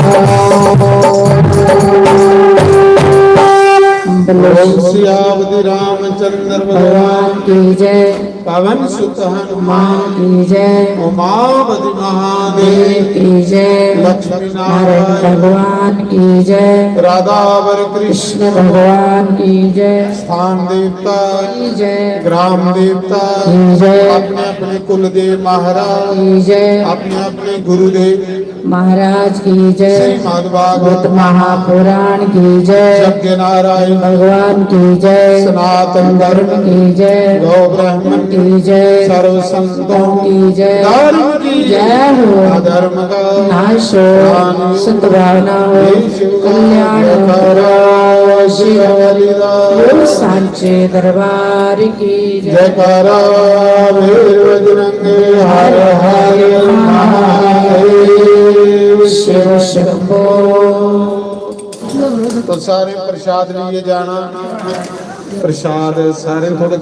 बोलो ओम सियावती रामचंद्र भगवान भगवान की जय। पवन सुत हनुमान की जय। उमापति महादेव देव की जय। लक्ष्मी नारायण नारायण भगवान की जय। राधा वर कृष्ण कृष्ण भगवान की जय। स्थान देवता की जय। ग्राम देवता की जय। अपने अपने कुलदेव महाराज की जय। अपने अपने गुरुदेव महाराज की जय। श्रीमद् भागवत महापुराण की जय। यज्ञ नारायण भगवान की जय। सनातन धर्म की जय। गौ ब्राह्मण की जय। सर्व संतों की जय। धर्म की जय हो। अधर्म का नाश हो। दान सद्भावना हो। हे शिव कल्याण हो। जयकारा शिव हरिदास। बोल सांचे दरबार की जय। जयकारा वीर बजरंगी हर हर महादेव शिव शंभो। तो सारे प्रसाद लिए जाना। प्रसाद सारे थोड़े